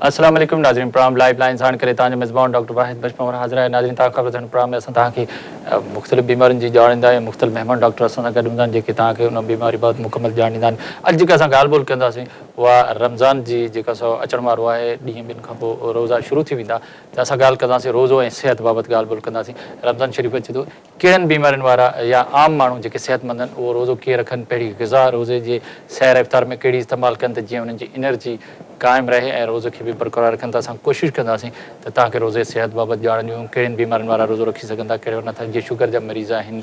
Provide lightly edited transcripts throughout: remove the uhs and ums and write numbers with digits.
السلام عليڪم ناظرين پروگرام لائيف لائين ساڻ ڪري توهان جو ميزبان ڊاڪٽر واحد بخش پنهور حاضر آهي. ناظرين توهان کي خبر اٿن پروگرام ۾ اسان توهان کي مختلف بيمارين جي ڄاڻ ڏيندا آهيون مختلف مهمان ڊاڪٽر اسان سان گڏ هوندا آهن جيڪي توهان کي ان بيماري بابت مڪمل ڄاڻ ڏيندا آهن. اڄ جيڪا اسان ڳالهه ٻولهه ڪنداسين اها رمضان جي جيڪا سو اچڻ وارو آهي ڏينهن ٻن کان پوء روزا شروع ٿي ويندا ته اسان ڳالهه ڪنداسين روزو ۽ صحت بابت ڳالهه ٻولهه ڪنداسين رمضان شريف اچي ٿو ڪهڙن بيمارين وارا يا عام ماڻهو جيڪي صحتمند آهن اهو روزو ڪيئن رکن پهرين غذا روزي جي سحر افطار ۾ ڪهڙي استعمال ڪن ته جيئن انهن جي انرجي قائم رهي ۽ روزي کي به برقرار رکن ته اسان ڪوشش ڪنداسين ته توهان کي روزي صحت بابت ڄاڻ ڏيون ڪهڙين بيمارين وارا روزو رکي سگهن ٿا ڪهڙي نٿا جيئن شگر جا مريض آهن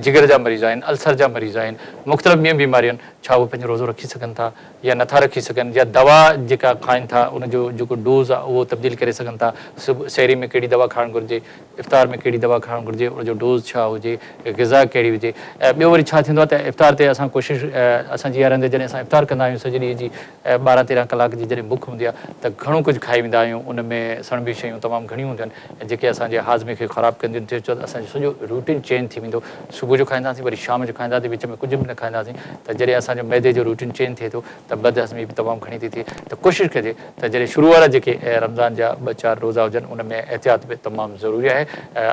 جگر جا مريض آهن السر جا مريض آهن مختلف ٻيون بيماريون آهن ڇا اهي پنهنجو روزو رکي سگهن ٿا يا نٿا رکي سگهن يا دوا جيڪا کائن ٿا ان جو جيڪو ڊوز آهي اهو تبديل ڪري سگهن ٿا صبح سحري ۾ ڪهڙي دوا کائڻ گهرجي افطار ۾ ڪهڙي دوا کائڻ گهرجي ان جو ڊوز ڇا هجي غذا ڪهڙي هجي ۽ ٻيو وري ڇا ٿيندو آهي ته افطار تي اسان ڪوشش اسان جي اها رهندي جڏهن اسان افطار ڪندا آهيون سڄي ڏينهن جي 12 13 ڪلاڪ جي جڏهن بک هوندي آهي ته گهڻو ڪجهه کائي ويندا آهيون ان ۾ سڻڀيون شيون تمام گهڻيون هونديون آهن جيڪي اسان جي هاضمي کي خراب ڪنديون آهن ڇو ته اسان جو سڄو روٽين چينج ٿي ويندو صبح جو کائينداسين وري شام جو کائينداسين وچ ۾ ڪجهه به نه کائينداسين ته جڏهن اسان جو معدي جو روٽين چينج ٿئي ٿو ته بدهضمي به تمام گهڻي ٿي ٿئي ته ڪوشش ڪجي ته جڏهن شروع وارا جيڪي رمضان جا ٻه چار روزا هجن ان ۾ احتياط به تمام ضروري آهي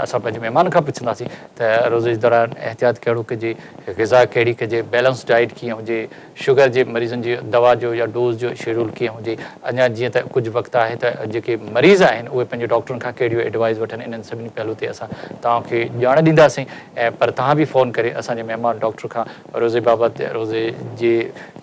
اسان پنهنجي مهمان کان پڇنداسين ته روزي جي دوران احتياط ڪهڙو ڪجي غذا ڪهڙي ڪجي بيلنس ڊائيٽ ڪيئن هجي شگر جي مريضن جي دوا جو يا ڊوز جو شيڊول ڪيئن هجي اڃا جيئن ته ڪجهه وقت آهي ته جيڪي مريض آهن اهي پنهنجي ڊاڪٽرن کان ڪهڙيون ايڊوائز وٺن انهن سڀني پهلو تي اسان توهان کي ڄاڻ ڏينداسين ۽ پر توهان به فون ڪري اسان جي مهمان ڊاڪٽر کان روزي بابت روزي جي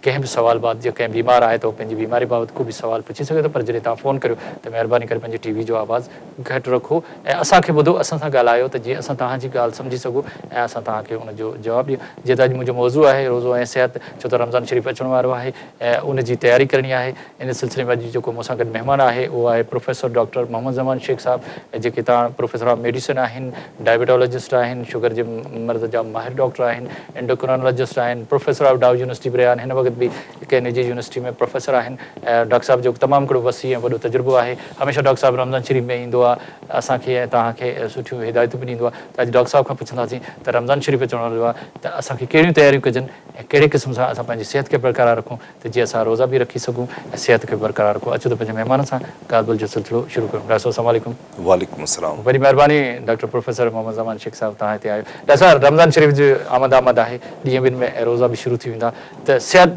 ڪنهن به سوال بابت جي ڪنهن بيمار آهي ته هو پنهنجي بيماري بابت ڪو به سوال پڇي سگهي ٿو پر جڏهن توهان فون ڪريو ته مهرباني ڪري پنهنجي ٽي وي جو آواز گهٽ رکو ۽ اسان کي ٻڌو اسان سان ڳالهايو ته جيئن اسان توهان جي ڳالهه سمجهي سگهون ۽ اسان توهان کي ان جو جواب ڏيون جيئن ته اڄ منهنجو موضوع آهي روزو ۽ صحت ڇو ته رمضان شريف اچڻ وارو آهي ۽ ان جي تياري ڪرڻي آهي ان سلسلي ۾ اڄ جيڪو مون سان گڏ مهمان آهي اهو آهي پروفيسر ڊاڪٽر محمد زمان شيخ صاحب جيڪي تان پروفيسر آف ميڊيسن آهن ڊائبيٽالاجسٽ آهن شگر جي مرض جا ماهر ڊاڪٽر آهن انڊوڪرانالاجسٽ آهن پروفيسر آف ڊائو يونيورسٽي به رهيا آهن هن وقت به ڪنهن نجي يونيورسٽي ۾ پروفيسر آهن ڊاڪٽر صاحب جو تمام گهڻو وسيع ۽ وڏو تجربو آهي هميشه ڊاڪٽر صاحب رمضان شريف ۾ ايندو آهي اسان کي ۽ توهان کي سٺيون هدايتون به ڏيندو آهي ته اڄ ڊاڪٽر صاحب کان پڇنداسين ته رمضان شريف اچڻ وارو آهي ته اسان کي ڪهڙيون تياريون ڪجن ۽ ڪهڙي قسم سان اسان پنهنجي صحت کي برقرار رکون ته جيئن اسان روزا به رکي سگهون ۽ صحت کي به برقرار رکون اچو ته پنهنجي مهمانن سان ڳالهه ٻولهه جو سلسلو شروع ڪريون ڊاڪٽر صاحب السلام عليڪم. وعليڪم السلام. وڏي مهرباني ڊاڪٽر پروفيسر محمد زمان شيخ صاحب توهان هتي آيو ڊاڪٽر صاحب رمضان شريف جي آمد آمد آهي ڏينهن ٻن ۾ روزا به شروع ٿي ويندا ته صحت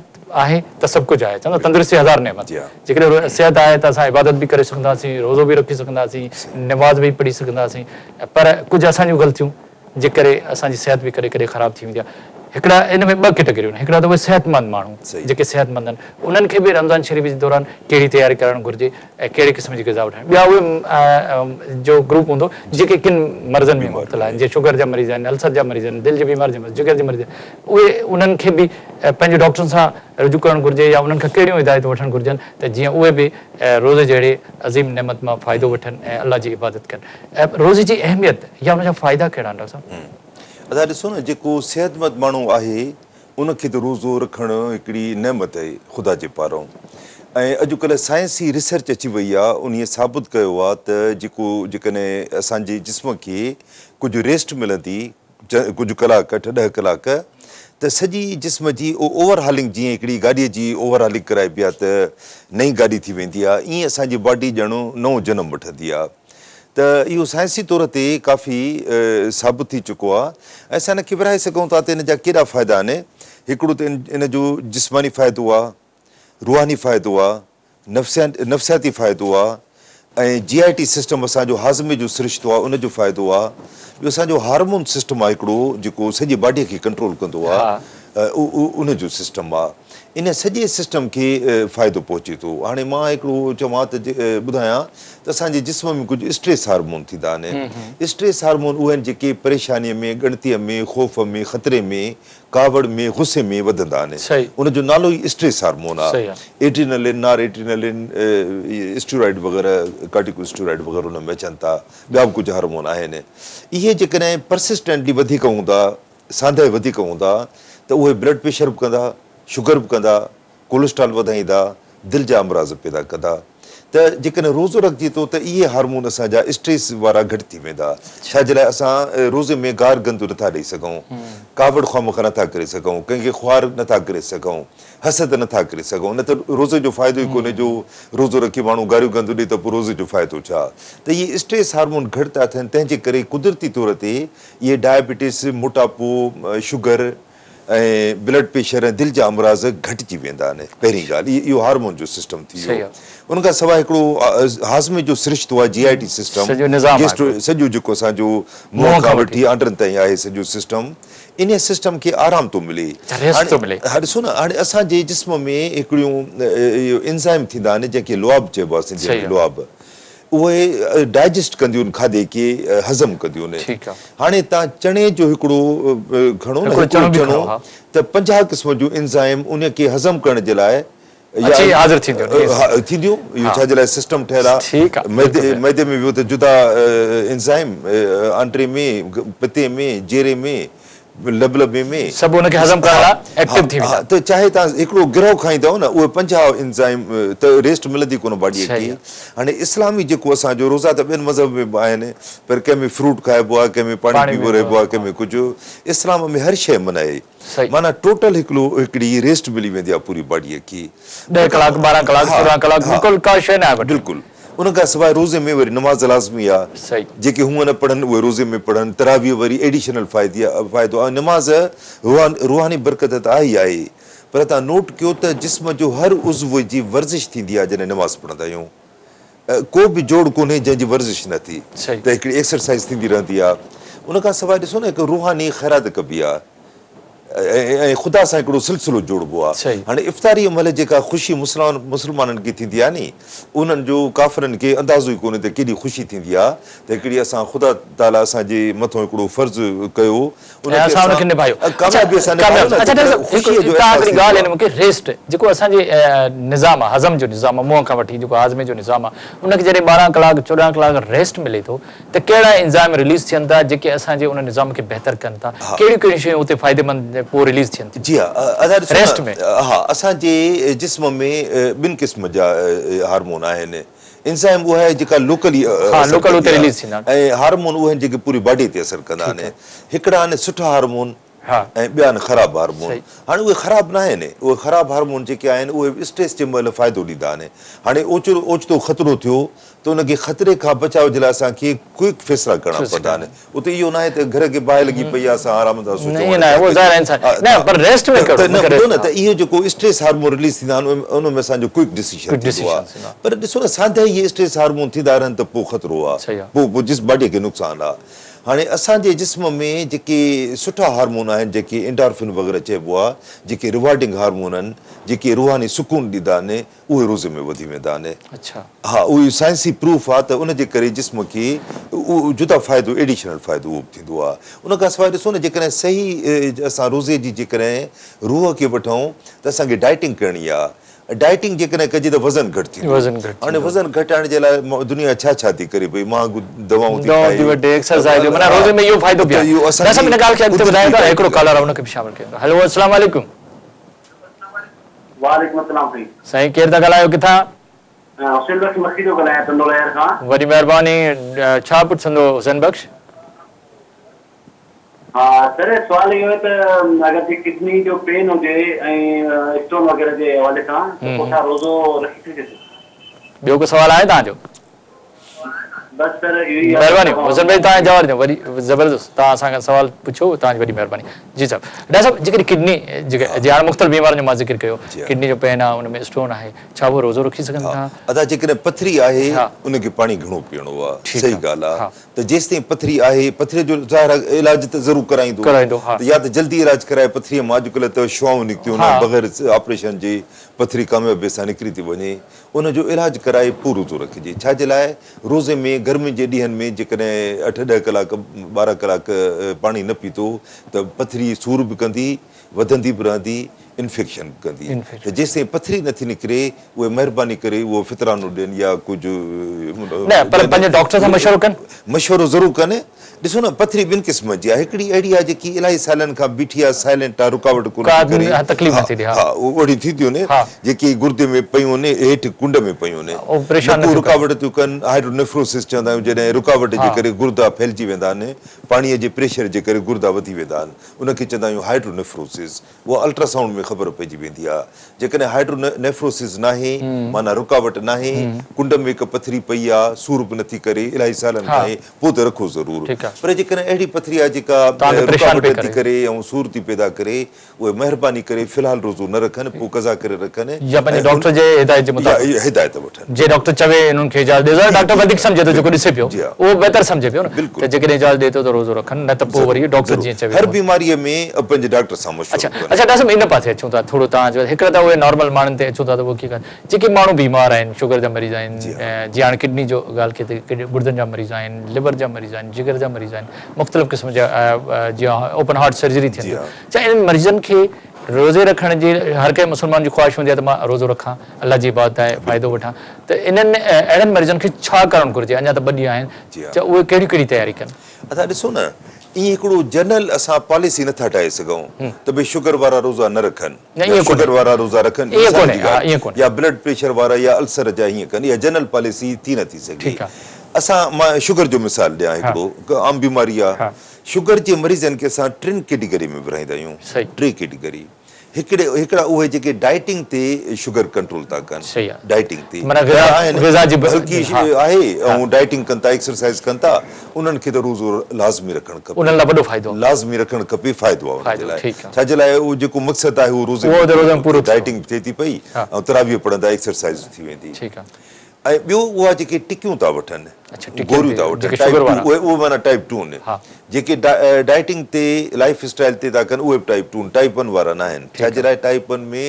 آهي ته سڀ ڪجهه آهي چوندا تندرستي هزار نعمت جيڪڏهن صحت آهي ته اسان عبادت به ڪري سگهنداسين روزو به رکي سگهنداسين نماز به پڙهي سگهنداسين پر ڪجهه اسان جون غلطيون جي ڪري اسان جي صحت به ڪڏهن ڪڏهن خراب ٿي ويندي آهي هڪڙا ان ۾ ٻه ڪيٽيگريون آهن هڪڙا ته اهي صحتمند ماڻهو جيڪي صحتمند آهن انهن کي به رمضان شريف جي دوران ڪهڙي تياري ڪرڻ گهرجي ۽ ڪهڙي قسم جي غذا وٺڻ ٻيا اهي جو گروپ هوندو جيڪي ڪن مرضن ۾ مبتلا آهن جيئن شگر جا مريض آهن السر جا مريض آهن دل جي بيماري جا مريض جگر جي مريض آهن اهي انهن کي به پنهنجي ڊاڪٽرن سان رجوع ڪرڻ گهرجي يا انهن کان ڪهڙيون هدايتون وٺڻ گهرجن ته جيئن اهي به روزي جهڙي عظيم نعمت مان فائدو وٺن ۽ الله جي عبادت ڪن. روزي جي اهميت يا ان جا فائدا ڪهڙا آهن ڊاڪٽر صاحب؟ ادا ڏسو نه جيڪو صحتمند ماڻهو آهي ان کي ته روزو رکڻ هڪڙي نعمت آهي خدا جي پاران ۽ اڄڪلهه سائنسي ريسرچ اچي وئي آهي انهيء ثابت ڪيو آهي ته جيڪو جيڪڏهن اسان جي جسم کي ڪجهه ريسٽ ملندي ڪجهه ڪلاڪ اٺ ڏهه ڪلاڪ ته سڄي جسم جي اوور هالنگ جيئن هڪڙي گاڏيء جي اوور هالنگ ڪرائبي آهي ته نئين گاڏي ٿي ويندي آهي ائين اسان جي باڊي ڄڻ نئون جنم وٺندي آهي ته اهو سائنسي طور تي ڪافي ثابت ٿي چڪو آهي ۽ اسان ان کي ورهائي سگهون ٿا ته ان جا ڪيڏا فائدا آهن هڪڙو ته ان جو جسماني فائدو آهي روحاني فائدو آهي نفسياتي فائدو آ ۽ جي آء ٽي سسٽم اسان جو هاضمي جو سرشتو آ ان جو فائدو آ ٻيو اسان جو هارمون سسٽم آ هڪڙو جيڪو سڄي باڊي کي ڪنٽرول ڪندو آ ان جو سسٽم آ ان سڄي سسٽم کي فائدو پهچي ٿو هاڻي مان هڪڙو چوان ته ٻڌايان ته اسان جي جسم ۾ ڪجهه اسٽريس هارمون ٿيندا آهن اسٽريس هارمون اهي آهن جيڪي پريشاني ۾ ڳڻتي ۾ خوف ۾ خطري ۾ ڪاوڙ ۾ غصي ۾ وڌندا آهن. ان جو نالو ئي اسٽريس هارمون آهي. ايڊرينلين، نار ايڊرينلين، اسٽيرائيڊ وغيره، ڪارٽيڪو اسٽيرائيڊ وغيره ان ۾ اچن ٿا. ٻيا به ڪجهه هارمون آهن. اهي جيڪڏهن پرسسٽنٽلي وڌيڪ هوندا، ساندهه وڌيڪ هوندا ته اهي بلڊ پريشر به ڪندا، شگر به ڪندا، ڪولسٽرال وڌائيندا، دل جا امراض پيدا ڪندا. ته جيڪڏهن روزو رکجي ٿو ته اهي هارمون اسان جا اسٽريس وارا گهٽ ٿي ويندا ڇا جي لاء اسان روزي ۾ گار گند نٿا ڏئي سگهون ڪاوڙ خوامخواه نٿا ڪري سگهون ڪنهن کي خوار نٿا ڪري سگهون حسد نٿا ڪري سگهون نه ته روزي جو فائدو ئي ڪونهي جو روزو رکي ماڻهو گاريون گند ڏئي ته پوء روزي جو فائدو ڇا ته اهي اسٽريس هارمون گهٽ ٿا ٿين تنهن جي ڪري قدرتي طور تي اهي ڊائبٽيس موٽاپو شگر ۽ بلڊ پريشر ۽ دل جا امراض گهٽجي ويندا آهن پهرين ڳالهه اهو هارمون جو سسٽم ٿي ويو ان کان سواء هڪڙو هاضمي جو سرشتو آهي جي آء ٽي سسٽم سڄو نظام آهي سڄو جيڪو اسان جو منهن کان وٺي آنڊرن تائين آهي سڄو سسٽم انهي سسٽم کي آرام ٿو ملي هاڻي ها ڏسو نه هاڻي اسان جي جسم ۾ هڪڙيون انزائم ٿيندا آهن جنهن کي لعاب چئبو آهي سنڌي ۾ لعاب اهي ڊائجسٽ ڪنديون آهن کاڌي کي هضم ڪنديون آهن. هاڻي تان چڻي جو هڪڙو کڻو نه هڪڙو چڻو ته 50 قسم جون انزائم ان کي هضم ڪرڻ جي لاء اچي حاضر ٿينديون ٿينديون اهو ڇا جي لاء سسٽم ٺهيل آهي معدي ۾ ويو ته جدا انزائم آنٽري ۾ پتي ۾ جيري ۾ لبلبي ۾. سڀ ان کي هضم ڪرڻ لاء ايڪٽو ٿي ويندا. ته چاهي توهان هڪڙو گرهه کائيندؤ نه اهي 50 انزائم ته ريسٽ ملندي ڪونه باڊيء کي. هاڻي اسلامي جيڪو اسان جو روزا ته ٻين مذهب ۾ به آهن پر ڪنهن ۾ فروٽ کائبو آهي ڪنهن ۾ پاڻي پيبو رهبو آهي ڪنهن ۾ ڪجهه اسلام ۾ هر شيء منع آهي معنيٰ ٽوٽل هڪڙو هڪڙي ريسٽ ملي ويندي آهي پوري باڊيء کي. 10 ڪلاڪ 12 ڪلاڪ 14 ڪلاڪ بلڪل ڪا شيء ناهي وٺڻي. بلڪل. ان کان سواء روزي ۾ وري نماز لازمي آ. جيڪي هونء نه پڙهن اهي روزي ۾ پڙهن. تراويح وري ايڊيشنل فائدو آ. نماز روحاني برڪت ته آهي ئي آهي پر توهان نوٽ ڪيو ته جسم جو هر عضوي جي ورزش ٿيندي آ جڏهن نماز پڙهندا آهيون. ڪو به جوڙ ڪونهي جنهن جي ورزش نه ٿي ته هڪڙي ايڪسرسائيز ٿيندي رهندي آ. ان کان سواء ڏسو نه هڪ روحاني خيرات ڪبي آ. ۽ خدا سان هڪڙو سلسلو جوڙبو آ. هاڻي افطاريء مهل جيڪا خوشي مسلمانن کي ٿيندي آ ني، انهن جو ڪافرن کي اندازو ئي ڪونهي ته ڪيڏي خوشي ٿيندي آ ته هڪڙي اسان خدا تعاليٰ اسان جي مٿون هڪڙو فرض ڪيو ان کي اسان نڀايو ڪاميابيء سان نڀايو نه ته خوشيء جو احساس ٿيندو آ. ڳالهه هن مون کي ريسٽ جيڪو اسان جي نظام آ هضم جو نظام آ منهن کان وٺي جيڪو هاضمي جو نظام آ ان کي جڏهن 12 ڪلاڪ 14 ڪلاڪ ريسٽ ملي ٿو ته ڪهڙا انزائم رليز ٿين ٿا جيڪي اسان جي ان نظام کي بهتر ڪن ٿا ڪهڙيون ڪهڙيون شيون اتي فائديمند پوء رليز ٿين ٿيون جي ها ادا ڏسو ريسٽ ۾. ها اسان جي جسم ۾ ٻن قسم جا هارمون آهن انزائم اها آهي جيڪا لوڪلي اثر ڪندي آهي ۽ هارمون اهي آهن جيڪي پوري باڊي تي اثر ڪندا آهن هڪڙا آهن سٺا هارمون ۽ ٻيا آهن خراب هارمون هاڻي اهي خراب نه آهن اهي خراب هارمون جيڪي آهن اهي اسٽريس جي مهل فائدو ڏيندا آهن هاڻي اوچتو خطرو ٿيو ته ان کي خطري کان بچاء جي لاء اسان کي ڪوئڪ فيصلا ڪرڻا پوندا آهن. اتي اهو ناهي ته گهر کي باهه لڳي پئي آهي اسان آرام سان سوچون هاڻي ڇا ڪجي. ته نه ٻڌو نه ته اهو جيڪو اسٽريس هارمون رليز ٿيندا آهن ان ۾ اسان جو ڪوئڪ ڊسيشن ٿيندو آهي پر ڏسو نه سانده اهي اسٽريس هارمون ٿيندا رهن ته پوء خطرو آهي پوء پوء جسم باڊي کي نقصان آهي. هاڻي اسان جي جسم ۾ جيڪي سٺا هارمون آهن جيڪي انڊارفن وغيره چئبو آهي جيڪي ريوارڊنگ هارمون آهن جيڪي روحاني سڪون ڏيندا آهن اهي روزي ۾ وڌي ويندا آهن. ها اهو سائنسي پروف آهي ته ان جي ڪري جسم کي اهو جدا فائدو ايڊيشنل فائدو اهو به ٿيندو آهي. ان کان سواء ڏسو نه جيڪڏهن صحيح اسان روزي جي جيڪڏهن روح کي وٺون ته اسان کي ڊائٽنگ ڪرڻي آهي. ڊائٽنگ جيڪڏهن ڪجي ته وزن گهٽ ٿيندو. هاڻي وزن گهٽائڻ جي لاء دنيا ڇا ڇا ٿي ڪري پئي مهانگو دوائون ٿي کائي. دوائون ٿي وٺي معنيٰ روزي ۾ اهو فائدو به آهي. ڊاڪٽر صاحب ان ڳالهه کي اڳتي وڌايو ٿا هڪڙو ڪالر آهي ان کي به شامل ڪيون ٿا. هيلو السلام عليڪم. وعليڪم السلام سائين. سائين ڪير ٿا ڳالهايو ڪٿان؟ حسين بخش مکي ٿو ڳالهايان ٽنڊو الهيار کان. وڏي مهرباني ڇا پڇندو حسين بخش؟ ها سر سوال اهو آهي ته اگر جي ڪڊني جو پين هجي ۽ اسٽون وغيره جي حوالي سان ته پوء ڇا روزو رکي سگهجي ٿو؟ ٻيو ڪو سوال آهي توهان جو؟ بس سر اهو ئي آهي. مهرباني حسين ڀائي توهان جواب ڏنو وڏي زبردست توهان اسان کان سوال پڇيو توهان جي وڏي مهرباني جي صاحب ڊاڪٽر صاحب جيڪڏهن ڪڊني جيڪي جي هاڻي مختلف بيمارين جو مان ذڪر ڪيو ڪڊني جو پين آهي ان ۾ اسٽون آهي ڇا اهو روزو رکي سگهن ٿا؟ ادا جيڪڏهن پٿري آهي ان کي پاڻي گهڻو پيئڻو آهي صحيح ڳالهه آهي ته جيستائين پٿري آهي پٿري جو ظاهر آهي علاج ته ضرور ڪرائيندو ته يا ته جلدي علاج ڪرائي پٿري مان اڄڪلهه ته شعاعون نڪتيون آهن بغير آپريشن جي پٿري ڪاميابي سان نڪري ٿي وڃي ان جو علاج ڪرائي پوء روزو رکجي، ڇا جي لاء روزي ۾ گرمين جي ڏينهن ۾ جيڪڏهن اٺ ڏهه ڪلاڪ 12 ڪلاڪ پاڻي نه پيتو ته پٿري سور به ڪندي، وڌندي به رهندي، انفيڪشن به ڪندي ته جيستائين پٿري نه ٿي نڪري اهي مهرباني ڪري اهو فطرانو ڏين يا ڪجهه نه پر پنهنجي ڊاڪٽر سان مشورو ڪن. مشورو ضرور ڪن ڏسو نه پٿري ٻن قسمن جي آهي هڪڙي اهڙي آهي جيڪي الاهي سالن کان بيٺي آهي سائلنٽ آهي رڪاوٽ ڪونه ٿي ڪري ڪا تڪليف نٿي ڏي ها اهڙيون ٿينديون آهن جيڪي گردي ۾ پيون آهن هيٺ ڪنڊ ۾ پيون آهن نه ڪو رڪاوٽ ٿيون ڪن هائيڊرونيفروسس چوندا آهيون جڏهن رڪاوٽ جي ڪري گردا ڦهلجي ويندا آهن پاڻي جي پريشر جي ڪري گردا وڌي ويندا آهن ان کي چوندا آهيون هائيڊرونيفروسس اها الٽرا سائونڊ ۾ خبر پئجي ويندي آهي. جيڪڏهن هائيڊرو نيفروسز ناهي معنيٰ رڪاوٽ ناهي، ڪنڊ ۾ هڪ پٿري پئي آهي، سور به نٿي ڪري، الاهي سالن کان آهي، پوء ته رکو ضرور. پر جيڪڏهن اهڙي پٿري آهي جيڪا رڪاوٽ ٿي ڪري ۽ سور ٿي پيدا ڪري، اهي مهرباني ڪري في الحال روزو نه رکن، پوء قضا ڪري رکن يا پنهنجي ڊاڪٽر جي هدايت جي مطابق يا هدايت وٺن. جي ڊاڪٽر چوي انهن کي اجازت ڏي ظاهر ڊاڪٽر وڌيڪ سمجهي ٿو جيڪو ڏسي پيو اهو بهتر سمجهي پيو نه ته جيڪڏهن اجازت ڏي ٿو ته روزو رکن نه ته پوء وري ڊاڪٽر جيئن چوي هر بيماريء ۾ پنهنجي ڊاڪٽر سان مشورو ڪن. اڇا ڊاڪٽر صاحب ان پاسي اچون ٿا ٿورو توهان چيو هڪڙا ته اهي نارمل ماڻهن تي اچون ٿا ته اهي ڪيئن ڪن جيڪي ماڻهو بيمار آهن شگر جا مريض آهن جيئن هاڻي ڪڊني جو ڳالهه ڪئي ته گردن جا مريض آهن ليور جا مريض آهن جگر جا مريض آهن مختلف قسم جا جيئن اوپن هارٽ سرجري ٿين ٿيون ڇا انهن مريضن کي روزي رکڻ جي هر ڪنهن مسلمان جي خواهش هوندي آهي ته مان روزو رکان الله جي عبادت آهي فائدو وٺان ته انهن اهڙن مريضن کي ڇا ڪرڻ گهرجي اڃا ته ٻه ڏينهن آهن ته اهي ڪهڙي ڪهڙي تياري ڪن. ادا ڏسو نه ائين هڪڙو جنرل اسان پاليسي نٿا ٺاهي سگهون ته ڀئي شگر وارا روزا نه رکن يا شگر وارا روزا رکن مثال جي ڳالهه يا بلڊ پريشر وارا يا السر جا هيئن ڪن اها جنرل پاليسي ٿي نٿي سگهي اسان مان شگر جو مثال ڏيان هڪڙو عام بيماري آهي شگر جي مريضن کي اسان ٽن ڪيٽيگري ۾ ورهائيندا آهيون ٽي ڪيٽيگري هڪڙي هڪڙا اهي جيڪي ڊائيٽنگ تي شگر ڪنٽرول ٿا ڪن ڊائيٽنگ تي معنيٰ غذا جي هلڪي آهي ۽ ڊائيٽنگ ڪن ٿا ايڪسرسائز ڪن ٿا انهن کي ته روزو لازمي رکڻ کپي انهن لاء وڏو فائدو لازمي رکڻ کپي فائدو آهي انهن جي لاء ڇا جي لاء اهو جيڪو مقصد آهي اهو روزي ۾ پورو ڊائيٽنگ به ٿئي ٿي پئي ۽ تراويح پڙهندا ايڪسرسائز ٿي ويندي ۽ ٻيو اها جيڪي ٽڪيون ٿا وٺن، گوريون ٿا وٺن، ٽائيپ ٽو، اهي اهي معنيٰ ٽائيپ ٽو آهن. جيڪي ڊائيٽنگ تي لائيف اسٽائيل تي ٿا ڪن اهي به ٽائيپ ٽو آهن، ٽائيپ ون وارا ناهن. ڇا جي لاء ٽائيپ ون ۾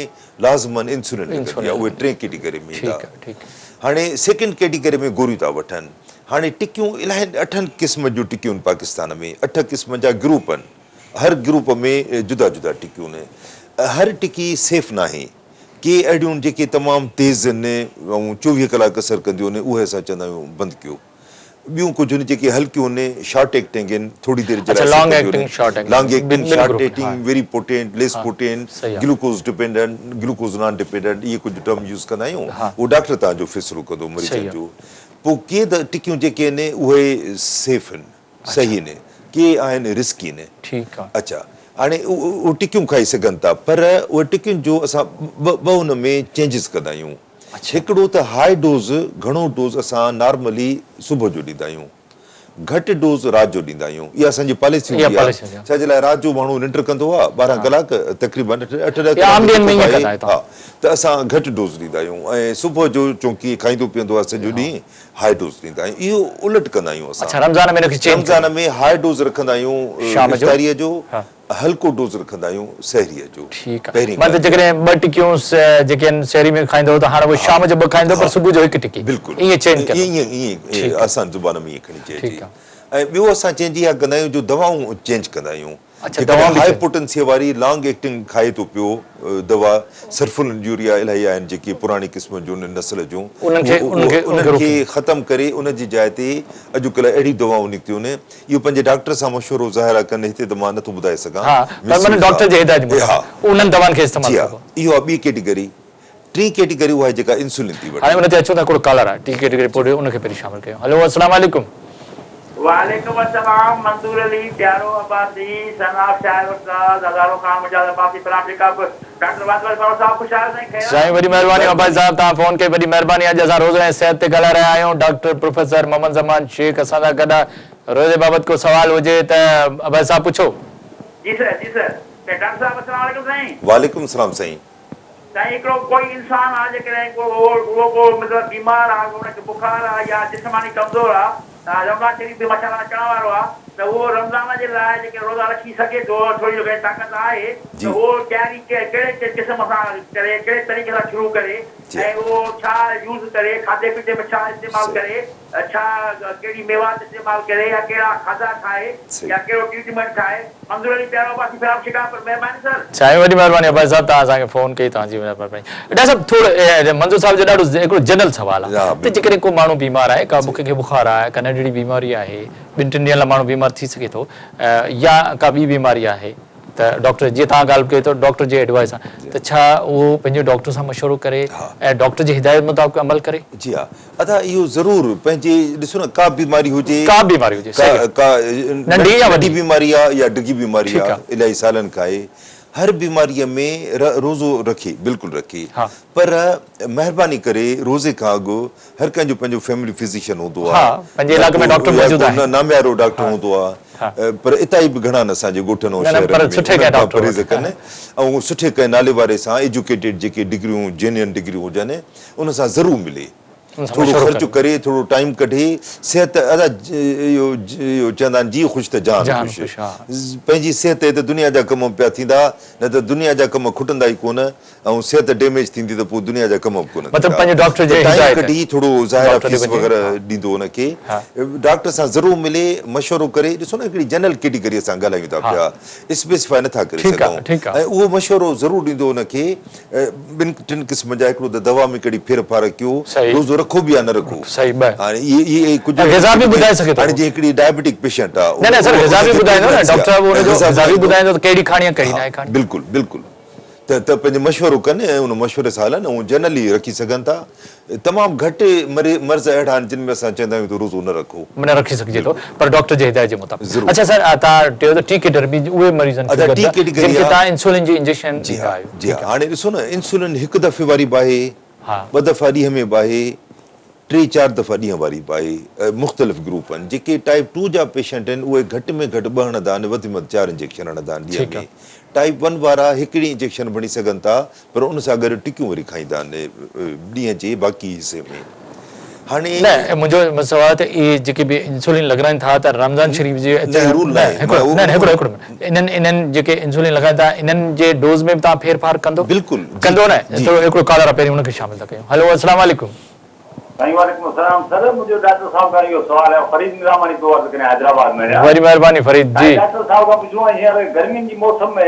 لازماً انسولين لڳندي آهي، اهي ٽين ڪيٽيگري ۾ ايندا. هاڻي سيڪنڊ ڪيٽيگري ۾ گوريون ٿا وٺن. هاڻي ٽڪيون الاهي اٺن قسمن جون ٽڪيون آهن پاڪستان ۾، اٺ قسمن جا گروپ آهن، هر گروپ ۾ جدا جدا ٽڪيون آهن. هر ٽڪي سيف ناهي. ڪي اهڙيون جيڪي تمام تيز آهن ۽ 24 ڪلاڪ اثر ڪنديون آهن اهي اسان چوندا آهيون بند ڪيو. ٻيون ڪجهه آهن جيڪي هلڪيون آهن شارٽ ايڪٽنگ آهن ٿوري دير جي لاء اثر ڪنديون آهن. Long acting, short acting, very potent, less potent, glucose dependent, glucose non dependent اهي ڪجهه ٽرم يوز ڪندا آهيون اهو ڊاڪٽر توهان جو فيصلو ڪندو مريضن جو. پوء ڪي ته ٽڪيون جيڪي آهن اهي سيف آهن. صحيح نه ڪي آهن رسڪي نه. ٺيڪ آ. اڇا هاڻي اهي ٽڪيون کائي سگهن ٿا پر اهي ٽڪين جو اسان ٻه ان ۾ چينجز ڪندا آهيون هڪڙو ته هاء ڊوز گهڻو ڊوز اسان نارملي صبح جو ڏيندا آهيون گهٽ ڊوز رات جو ڏيندا آهيون اها اسان جي پاليسي هوندي آهي ڇا جي لاء رات جو ماڻهو ننڊ ڪندو آهي 12 ڪلاڪ تقريبن 8 9 ڪلاڪ ها ته اسان گهٽ ڊوز ڏيندا آهيون ۽ صبح جو چونڪي کائيندو پيئندو آهي سڄو ڏينهن هاء ڊوز ڏيندا آهيون اهو الٽ ڪندا آهيون اسان. اڇا رمضان ۾ ان کي چينج رمضان ۾ هاء ڊوز رکندا آهيون شام جو افطاريء جو هلڪو ڊوز رکندا آهيون سحريء جو. ٺيڪ آهي معنيٰ ته جيڪڏهن ٻه ٽڪيون جيڪي آهن سحري ۾ کائيندو ته هاڻ اهي شام جو ٻه کائيندو پر صبح جو هڪ ٽڪي بلڪل ائين چينج ڪندو. ائين ائين آسان زبان ۾ ائين کڻي چئجي ۽ ٻيو اسان چينج اها ڪندا آهيون جو دوائون چينج ڪندا آهيون. جيڪڏهن هاء پوٽنسيء واري لانگ ايڪٽنگ کائي ٿو پيو دوا سرفولن يوريا الاهي آهن جيڪي پراڻي قسم جون نسل جون انهن کي ختم ڪري ان جي جاء تي اڄڪلهه اهڙيون دوائون نڪتيون آهن اهو پنهنجي ڊاڪٽر سان مشورو ظاهر آهي ڪن هتي ته مان نٿو ٻڌائي سگهان جي ها اهو آهي ٻي ڪيٽيگري. ٽين ڪيٽيگري اها آهي جيڪا انسولين ٿي وٺي. هاڻي ان تي اچون ٿا هڪڙو ڪالر آهي ٽين ڪيٽيگري پوء ان کي پهرين شامل ڪيون هلو السلام عليڪم. وعليڪم السلام منظور علي پيارو عباسي سن آف شاعر استاد هزارو خان مجاز عباسي پرام جيڪب ڊاڪٽر واحد بخش پنهور صاحب خوش آهيو سائين خير آهي. سائين وڏي مهرباني عباسي صاحب توهان فون ڪئي وڏي مهرباني اڄ اسان روزي ۽ صحت تي ڳالهائي رهيا آهيون ڊاڪٽر پروفيسر محمد زمان شيخ اسان سان گڏ آهي روزي بابت ڪو سوال هجي ته عباسي صاحب پڇو. جي سر جي سر ڊاڪٽر صاحب السلام عليڪم سائين. وعليڪم السلام سائين. سائين هڪڙو ڪوئي انسان آ جيڪڏهن ڪو اهو ڪو مطلب بيمار آ ان کي بخار آ يا جسماني ڪمزور آ ته رمضان شريف به ماشاء الله اچڻ وارو آ ته اهو رمضان جي لاء جيڪي روزا رکي سگهي ٿو ٿوري ان کي طاقت آهي ته اهو تياري ڪهڙي قسم سان ڪري ڪهڙي طريقي سان شروع ڪري ۽ اهو ڇا يوز ڪري کاڌي پيتي ۾ ڇا استعمال ڪري ڇا ڪهڙي ميوات استعمال ڪري يا ڪهڙا کاڌا کائي يا ڪهڙو ٽريٽمينٽ کائي منظور علي پيارو عباسي فراهم شڪارپور مهرباني سر. سائين وڏي مهرباني عباسي صاحب توهان اسان کي فون ڪئي توهان جي مهرباني ڊاڪٽر صاحب ٿورو منظور صاحب جو ڏاڍو هڪڙو جنرل سوال آهي ته جيڪڏهن ڪو ماڻهو بيمار آهي ڪا ڪنهن کي بخار آهي ڪا ننڍڙي بيماري آهي ٻن ٽن ڏينهن لاء ماڻهو بيمار ٿي سگهي ٿو يا ڪا ٻي بيماري آهي ته ڊاڪٽر جيئن توهان ڳالهه ڪئي ته ڊاڪٽر جي ايڊوائس سان ته ڇا اهو پنهنجي ڊاڪٽر سان مشورو ڪري ۽ ڊاڪٽر جي هدايت مطابق عمل ڪري؟ جي ها ادا اهو ضرور پنهنجي ڏسو نه ڪا بيماري هجي ڪا به بيماري هجي ڪا ڪا ننڍي يا وڏي بيماري آ يا ڊگهي بيماري آ الاهي سالن کان آهي هر بيماري ۾ روزو رکي بلڪل رکي پر مهرباني ڪري روزي کان اڳ هر ڪنهن جو پنهنجو فيملي فزيشن هوندو آ پنهنجي علائقي ۾ ڊاڪٽر موجود آهن. ناميارو ڊاڪٽر هوندو آ پر اتائي به گهڻا آهن اسان جي ڳوٺن ۽ شهرن ۾ انهن کان پرهيز ڪن ۽ سٺي ڪنهن نالي واري سان ايجوڪيٽيڊ جيڪي ڊگريون جينيئن ڊگريون هجن ان سان ضرور ملي ٿورو خرچ ڪري ٿورو ٽائيم ڪڍي صحت ادا اهو چوندا آهن جيء خوش ته جهان خوش پنهنجي صحت تي ته دنيا جا ڪم پيا ٿيندا نه ته دنيا جا ڪم کٽندا ئي ڪونه ۽ صحت ڊيميج ٿيندي ته پوء دنيا جا ڪم به ڪونه مطلب پنهنجي ڊاڪٽر جي ته ٽائيم ڪڍي ٿورو ظاهر آ فيس وغيره ڏيندو ان کي ڊاڪٽر سان ضرور ملي مشورو ڪري ڏسو نه هڪڙي جنرل ڪيٽيگري اسان ڳالهايون ٿا پيا اسپيسيفائي نٿا ڪري سگهون ۽ اهو مشورو ضرور ڏيندو ان کي ٻن ٽن قسمن جا هڪڙو ته دوا ۾ ڪهڙي ڦير ڦار ڪيو روزو رکو به يا نه رکو هاڻي اهي ڪجهه غذا به ٻڌائي سگهي ٿو هاڻي جي هڪڙي ڊائبيٽڪ پيشنٽ آ نه نه سر غذا به ٻڌائيندو نه ڊاڪٽر صاحب ان جو غذا به ٻڌائيندو ته ڪهڙي کائڻي آ ڪهڙي ناهي کائڻي بلڪل بلڪل ته ته پنهنجو مشورو ڪن ۽ ان مشوري سان هلن ۽ جنرلي رکي سگهن ٿا. تمام گهٽ مرض اهڙا آهن جن ۾ اسان چوندا آهيون ته روزو نه رکو. نه رکي سگهجي ٿو پر ڊاڪٽر جي هدايت جي مطابق. ضرور. اڇا سر توهان چيو ته ٽي ڪيٽيگري اهي مريضن کي ادا ٽي ڪيٽيگري جن کي توهان انسولين جي انجيڪشن ڏيندا آهيو. جي ها هاڻي ڏسو نه انسولين هڪ دفعي واري به آهي ٻه دفعا ڏينهن ۾ به آهي ٽي چار دفعا ڏينهن واري به آهي مختلف گروپ آهن جيڪي ٽائيپ ٽو جا پيشنٽ آهن اهي گهٽ ۾ گهٽ ٻه هڻندا آهن وڌ ۾ وڌ چار انجيڪشن هڻندا آهن ڏينهن ۾ ٽائيپ ون وارا هڪڙي انجيڪشن به هڻي سگهن ٿا پر ان سان گڏ ٽڪيون وري کائيندا آهن ڏينهن جي باقي حصي ۾ هاڻي نه منهنجو سوال آهي ته اهي جيڪي به انسولين لڳرائين ٿا ته رمضان شريف جي نه رول ناهي هڪڙو نه هڪڙو هڪڙو انهن انهن جيڪي انسولين لڳائين ٿا انهن جي ڊوز ۾ به توهان ڦير ڦار ڪندو بلڪل ڪندو نه ٿورو هڪڙو ڪالر آهي پهرين ان کي شامل ٿا ڪيون هلو السلام عليڪم. سائين وعليڪم السلام سر منهنجو ڊاڪٽر صاحب کان اهو سوال آهي فريد نظاماڻي پيو عرض ڪريان حيدرآباد ۾ رهيان وڏي مهرباني فريد جي. سائين ڊاڪٽر صاحب کان پڇڻو آهي هينئر گرمين جي موسم ۾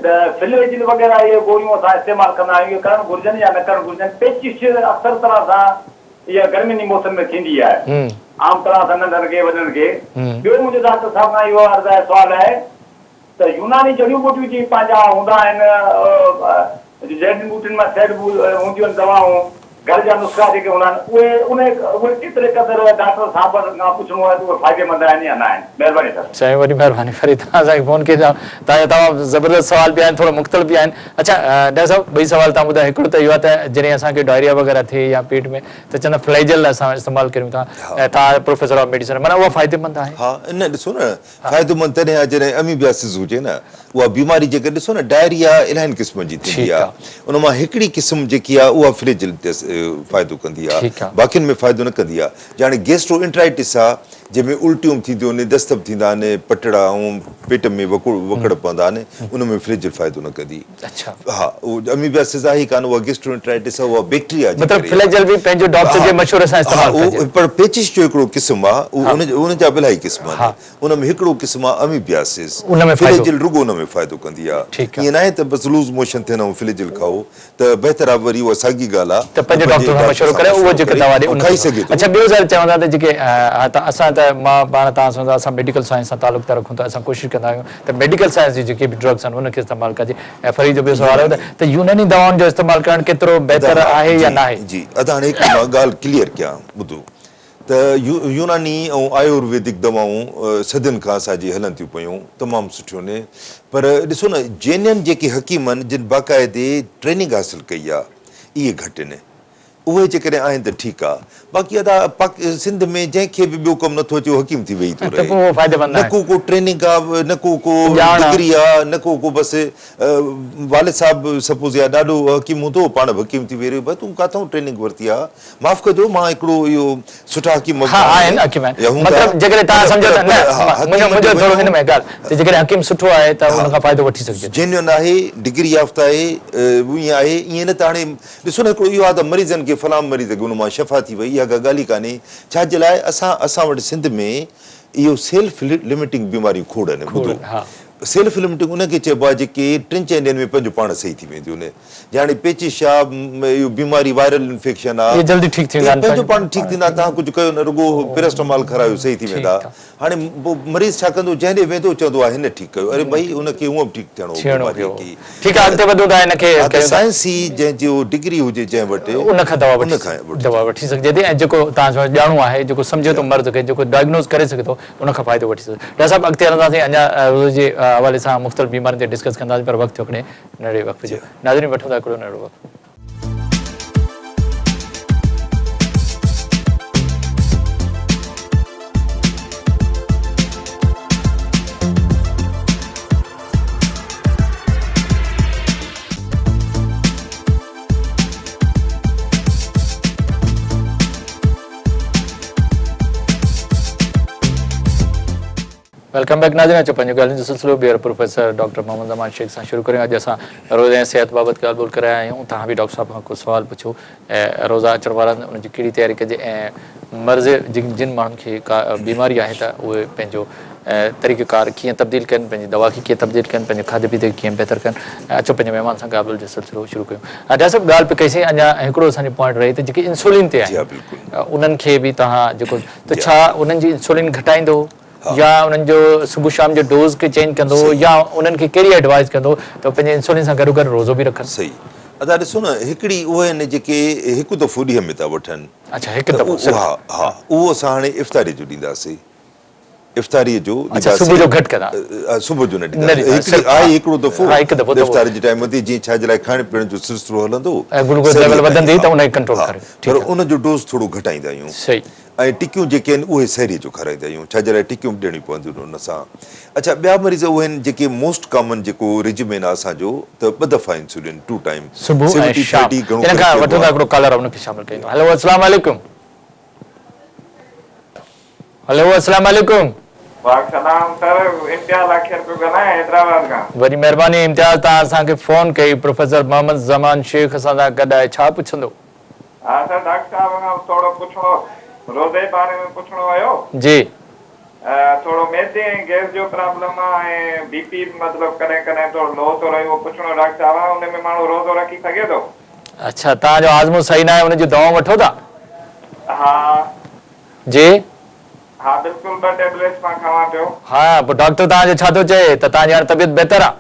ته فليجل وغيره اهي گوريون اسان استعمال ڪندا آهيون اهي ڪرڻ گهرجن يا نه ڪرڻ گهرجن پيچش اڪثر طرح سان اها گرمين جي موسم ۾ ٿيندي آهي عام طرح سان ننڍن کي وڏن کي ٻيو منهنجو ڊاڪٽر صاحب کان اهو عرض آهي سوال آهي ته يوناني جڙيون ٻوٽيون جي پنهنجا هوندا آهن جڙين ٻوٽين مان ٺهيل هونديون آهن دوائون گهر جا نسخا جيڪي هوندا آهن اهي ان اهي ڪيتري قدر ڊاڪٽر صاحب کان پڇڻو آهي ته اهي فائديمند آهن يا نه آهن مهرباني سر. سائين وڏي مهرباني فريد توهان اسان کي فون ڪئي توهان جا تمام زبردست سوال به آهن ٿورا مختلف به آهن اڇا ڊاڪٽر صاحب ٻئي سوال توهان ٻڌايو هڪڙو ته اهو آهي ته جڏهن اسان کي ڊائريا وغيره ٿئي يا پيٽ ۾ ته چوندا فليجل اسان استعمال ڪريون ٿا ۽ توهان پروفيسر آف ميڊيسن معنيٰ اها فائديمند آهي؟ ها نه ڏسو نه فائديمند تڏهن آهي جڏهن اميبياسز هجي نه اها بيماري جيڪا ڏسو نه ڊائريا الاهين قسمن جي ٿيندي آهي ان مان هڪڙي قسم جيڪي آهي اها فليجل تي فائدو ڪندي آهي باقين ۾ فائدو نه ڪندي آهي جي هاڻي گيسٽرو انٽرائٽس آهي جنهن ۾ الٽيون به ٿينديون آهن دست به ٿيندا آهن پٽڙا ۽ پيٽ ۾ وڪڙ پوندا آهن ان ۾ فليجل فائدو نه ڪندي ها اهو اميبياسز آهي ئي ڪانه اها گيسٽرو انٽرائٽس آهي اها بيڪٽريا جي مطلب فليجل به پنهنجو ڊاڪٽر جي مشوري سان استعمال ڪجي پر پيچش جو هڪڙو قسم آهي ان جا به الاهي قسم آهن ان ۾ هڪڙو قسم آ اميبياسز، فليجل رڳو ان ۾ فائدو ڪندي آ. ائين ناهي ته بس لوز موشن ٿين ۽ فليجل کائو ته بهتر آ وري اها ساڳي ڳالهه آ ته پنهنجي ڊاڪٽر کان مشورو ڪري اهو جيڪا دوا ڏي ان کي کائي سگهي ٿو. اڇا ٻيو سر چون ٿا ته جيڪي اسان ته مان پاڻ توهان سان اسان ميڊيڪل سائنس سان تعلق ٿا رکون ته اسان ڪوشش ڪندا آهيون ته ميڊيڪل سائنس جي جيڪي به ڊرگس آهن ان کي استعمال ڪجي ۽ فريد جو ٻيو سوال هو ته يوناني دوائن جو استعمال ڪرڻ ڪيترو بهتر آهي يا ناهي؟ جي ادا هاڻي هڪ مان ڳالهه ڪليئر ڪيان ٻڌو ته يوناني ۽ آيورويدڪ دوائون صدين کان اسان جي هلن ٿيون پيون تمام سٺيون آهن پر ڏسو نه جينين جيڪي حڪيم آهن جن باقاعدي ٽريننگ حاصل ڪئي آهي اهي گهٽ آهن اهي جيڪڏهن آهن ته ٺيڪ آهي باقي ادا سنڌ ۾ جنهن کي به ٻيو ڪم نٿو اچي اهو حڪيم ٿي ويهي ٿو رهي نه ڪو ڪو ٽريننگ آهي نه ڪو ڪو ڊگري آهي نه ڪو ڪو بس والد صاحب سپوز يا ڏاڏو حڪيم هوندو هو پاڻ به حڪيم ٿي ويهي رهيو ڀاء تون ڪاٿئون ٽريننگ ورتي آهي معاف ڪجو مان هڪڙو اهو سٺا حڪيم ها آهن حڪيم آهن مطلب جيڪڏهن توهان سمجهو ته نه منهنجو منهنجو ٿورو هن ۾ ڳالهه ته جيڪڏهن حڪيم سٺو آهي ته ان کان فائدو وٺي سگهجي ٿو. جينيون آهي ڊگري يافته آهي ائين آهي ائين نه ته هاڻي ڏسو نه هڪڙو اهو آهي ته مريضن کي فلان مريض کي ان مان شفا ٿي وئي اها ڪا ڳالهه ئي ڪانهي ڇا جي لاء اسان اسان وٽ سنڌ ۾ اهو سيلف لميٽنگ بيماريون کوڙ آهن ٻڌو سيلف لمٽنگ انهن کي چئبو آهي جيڪي ٽن چئن ڏينهن ۾ پنهنجو پاڻ صحيح ٿي وينديون آهن. جيئن هاڻي پيچش آ، اهو بيماري وائرل انفيڪشن آ، اهي جلدي ٺيڪ ٿي اهي ويندا آهن پنهنجو پاڻ ٺيڪ ٿيندا، توهان ڪجهه ڪيو نه رڳو پيراسٽامال کارايو صحيح ٿي ويندا. هاڻي پوء مريض ڇا ڪندو جنهن ڏي ويندو چوندو آهي هن ٺيڪ ڪيو، اري ڀئي ان کي هونئن به ٺيڪ ٿيڻو هو ٿيڻو بيماريء هيو. کي. ٺيڪ آ اڳتي وڌون ٿا هن کي ها ته ڪيون ٿا. سائنسي جنهن جو ڊگري هجي جنهن وٽ ان کان دوا ان وٺي کان وٺجي. دوا وٺي سگهجي ٿي ۽ جيڪو توهان سان ڄاڻو آهي جيڪو سمجهي ٿو مرض کي جيڪو ڊائگنوز ڪري سگهي ٿو ان کان فائدو وٺي سگهي ٿو. ڊاڪٽر صاحب اڳتي هلنداسين اڃا روزي جي حوالي سان مختلف بيمارين تي ڊسڪس ڪنداسين پر وقت ٿيو هڪڙي ننڍڙي وقفي جو. ناظرين وٺون ٿا هڪڙو ننڍڙو وقفو. Welcome back ناظرين اچو پنهنجون ڳالهين جو سلسلو ٻيهر پروفيسر ڊاڪٽر محمد زمان شيخ سان شروع ڪريون اڄ اسان روزي ۽ صحت بابت ڳالهه ٻولهه ڪري رهيا آهيون توهان به ڊاڪٽر صاحب کان ڪو سوال پڇو ۽ روزا اچڻ وارا آهن ان جي ڪهڙي تياري ڪجي ۽ مرض جن جن ماڻهن کي ڪا بيماري آهي ته اهي پنهنجو طريقه ڪار ڪيئن تبديل ڪن پنهنجي دوا کي ڪيئن تبديل ڪن پنهنجي کاڌي پيتي کي ڪيئن بهتر ڪن اچو پنهنجي مهمان سان ڳالهه ٻولهه جو سلسلو شروع ڪيون ڊاڪٽر صاحب ڳالهه پئي ڪئي سين اڃا هڪڙو اسان جو پوائنٽ رهي ته جيڪي انسولين تي آهن انهن کي به توهان جيڪو ته ڇا انهن جي انسولين گهٽائيندو يا انهن جو صبح شام جو ڊوز کي چينج ڪندو يا انهن کي ڪهڙي ايڊوائز ڪندو ته پنهنجي انسولين سان گڏو گڏ روزو به رکن. صحيح ادا ڏسو نه هڪڙي اهي آهن جيڪي هڪ دفعو ڏينهن ۾ ٿا وٺن اڇا هڪ دفعو صرف ها ها اهو اسان هاڻي افطاري جو ڏينداسين افطاري جو اڇا صبح جو گهٽ ڪندا صبح جو نه ڏينداسين هڪڙي آهي هڪڙو دفعو هڪ دفعو افطاري جي ٽائيم تي جيئن ڇا جي لاء کائڻ پيئڻ جو سلسلو هلندو ۽ گلوڪوز ليول وڌندي ته ان کي ڪنٽرول ڪري پر ان جو ڊوز ٿورو گهٽائيندا آهيون صحيح ۽ ٽڪيون جيڪي آهن اهي سحريء جو کارائيندا آهيون ڇا جي لاء ٽڪيون به ڏيڻيون پونديون آهن ان سان. اڇا ٻيا مريض اهي آهن جيڪي موسٽ ڪامن جيڪو ريجمين آهي اسان جو ته ٻه دفعا انسولين ٽو ٽائيم صبح ۽ سيونٽي شام ٿرٽي گهڻو ان ڪري کان چئبو وٺون ٿا آهي. هڪڙو ڪالر ان کي شامل ڪيون ٿا هيلو السلام عليڪم هيلو السلام عليڪم. وعليڪم السلام سر امتياز لاکير پيو ڳالهايان حيدرآباد کان. وڏي مهرباني امتياز توهان اسان کي فون ڪئي پروفيسر محمد زمان شيخ اسان سان گڏ آهي ڇا پڇندو. ها سر ڊاڪٽر صاحب کان ٿورو پڇڻو روزي باري ۾ پڇڻو هيو. جي. ٿورو معدي ۽ گئس جو پرابلم آ ۽ بي پي به مطلب ڪڏهن ڪڏهن ٿورو لو ٿو رهي اهو پڇڻو ڊاڪٽر صاحب کان ان ۾ ماڻهو روزو رکي سگهي ٿو. اڇا توهان جو هاضمو صحيح ناهي ان جون دوائون وٺو ٿا؟ ها. جي. ها بلڪل ٻه ٽيبليٽس مان کاوان پيو. ها پوء ڊاڪٽر توهان جو ڇا ٿو چئي ته توهان جي هاڻي طبيعت بهتر آ؟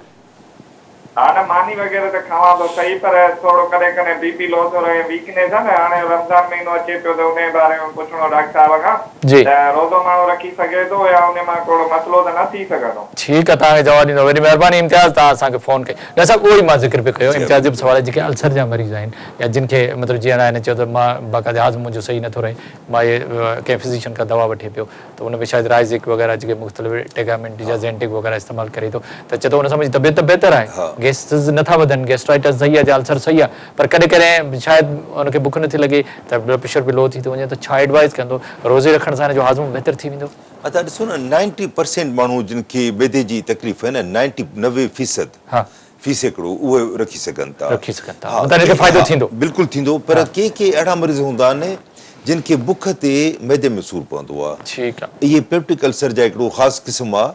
ها نه ماني وغيره ته کاوان ٿو صحيح پر ٿورو ڪڏهن ڪڏهن بي پي لو ٿو رهي ويڪنيس آ نه هاڻي رمضان مهينو اچي پيو ته انهي باري ۾ پڇڻو ڊاڪٽر صاحب کان جي. ته روزو ماڻهو رکي سگهي ٿو يا انهي مان ڪهڙو مسئلو ته نه ٿي سگهندو. ٺيڪ آ توهان کي جواب ڏيندو وڏي مهرباني امتياز توهان اسان کي فون ڪئي ڊاڪٽر صاحب اهو ئي مان ذڪر پئي ڪيو امتياز جو به سوال آهي جيڪي السر جا مريض آهن يا جن کي مطلب جيئن هن چيو ته مان باقاعده هاضمو منهنجو صحيح نٿو رهي مان اهي ڪنهن فزيشن کان دوا وٺي پيو ته ان ۾ شايد رائزڪ وغيره جيڪي مختلف ٽيگامينٽ يا زينٽڪ وغيره استعمال ڪري ٿو ته چئي ٿو ان سان منهنجي طبيعت ته بهتر آهي گيسز نه ٿا وڌن گيسٽرائٽس صحيح آهي السر صحيح آهي پر ڪڏهن ڪڏهن شايد ان کي بک نٿي لڳي ته بلڊ پريشر به لو ٿي ٿو وڃي ته ڇا ايڊوائز ڪندو روزي رکڻ سان هن جو هاضمو بهتر ٿي ويندو؟ ادا ڏسو نه نائنٽي پرسينٽ ماڻهو جن کي معدي جي تڪليف آهي نه نائنٽي 90% في سيڪڙو اهي رکي سگهن ٿا. رکي سگهن ٿا مطلب هن کي فائدو ٿيندو. بلڪل ٿيندو پر ڪي ڪي اهڙا مريض هوندا آهن جن کي بک تي معدي ۾ سور پوندو آهي. ٺيڪ آ. اهي پيپٽڪ السر جا هڪڙو خاص قسم آ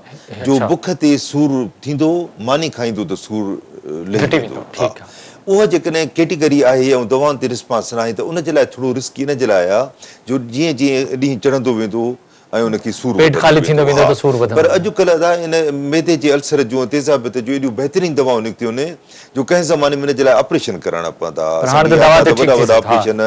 جو بک تي سور ٿيندو ماني کائيندو ته سور لهي ويندو. ٺيڪ آ. اها جيڪڏهن ڪيٽيگري آهي ۽ دوائن تي رسپانس ناهي ته ان جي لاء ٿورو رسڪ ان جي لاء آ جو جيئن جيئن ڏينهن چڙهندو ويندو ۽ ان کي سور پيٽ خالي ٿيندو ويندو ته سور وڌندو پر اڄڪلهه ادا ان معدي جي السر جون ۽ تيزابيت جون ايڏيون بهترين دوائون نڪتيون آهن جو ڪنهن زماني ۾ ان جي لاء آپريشن ڪرائڻا پوندا ها پر هاڻي ته دوا تي ٺيڪ وڏا ٿي وڏا سگهي ها. آپريشن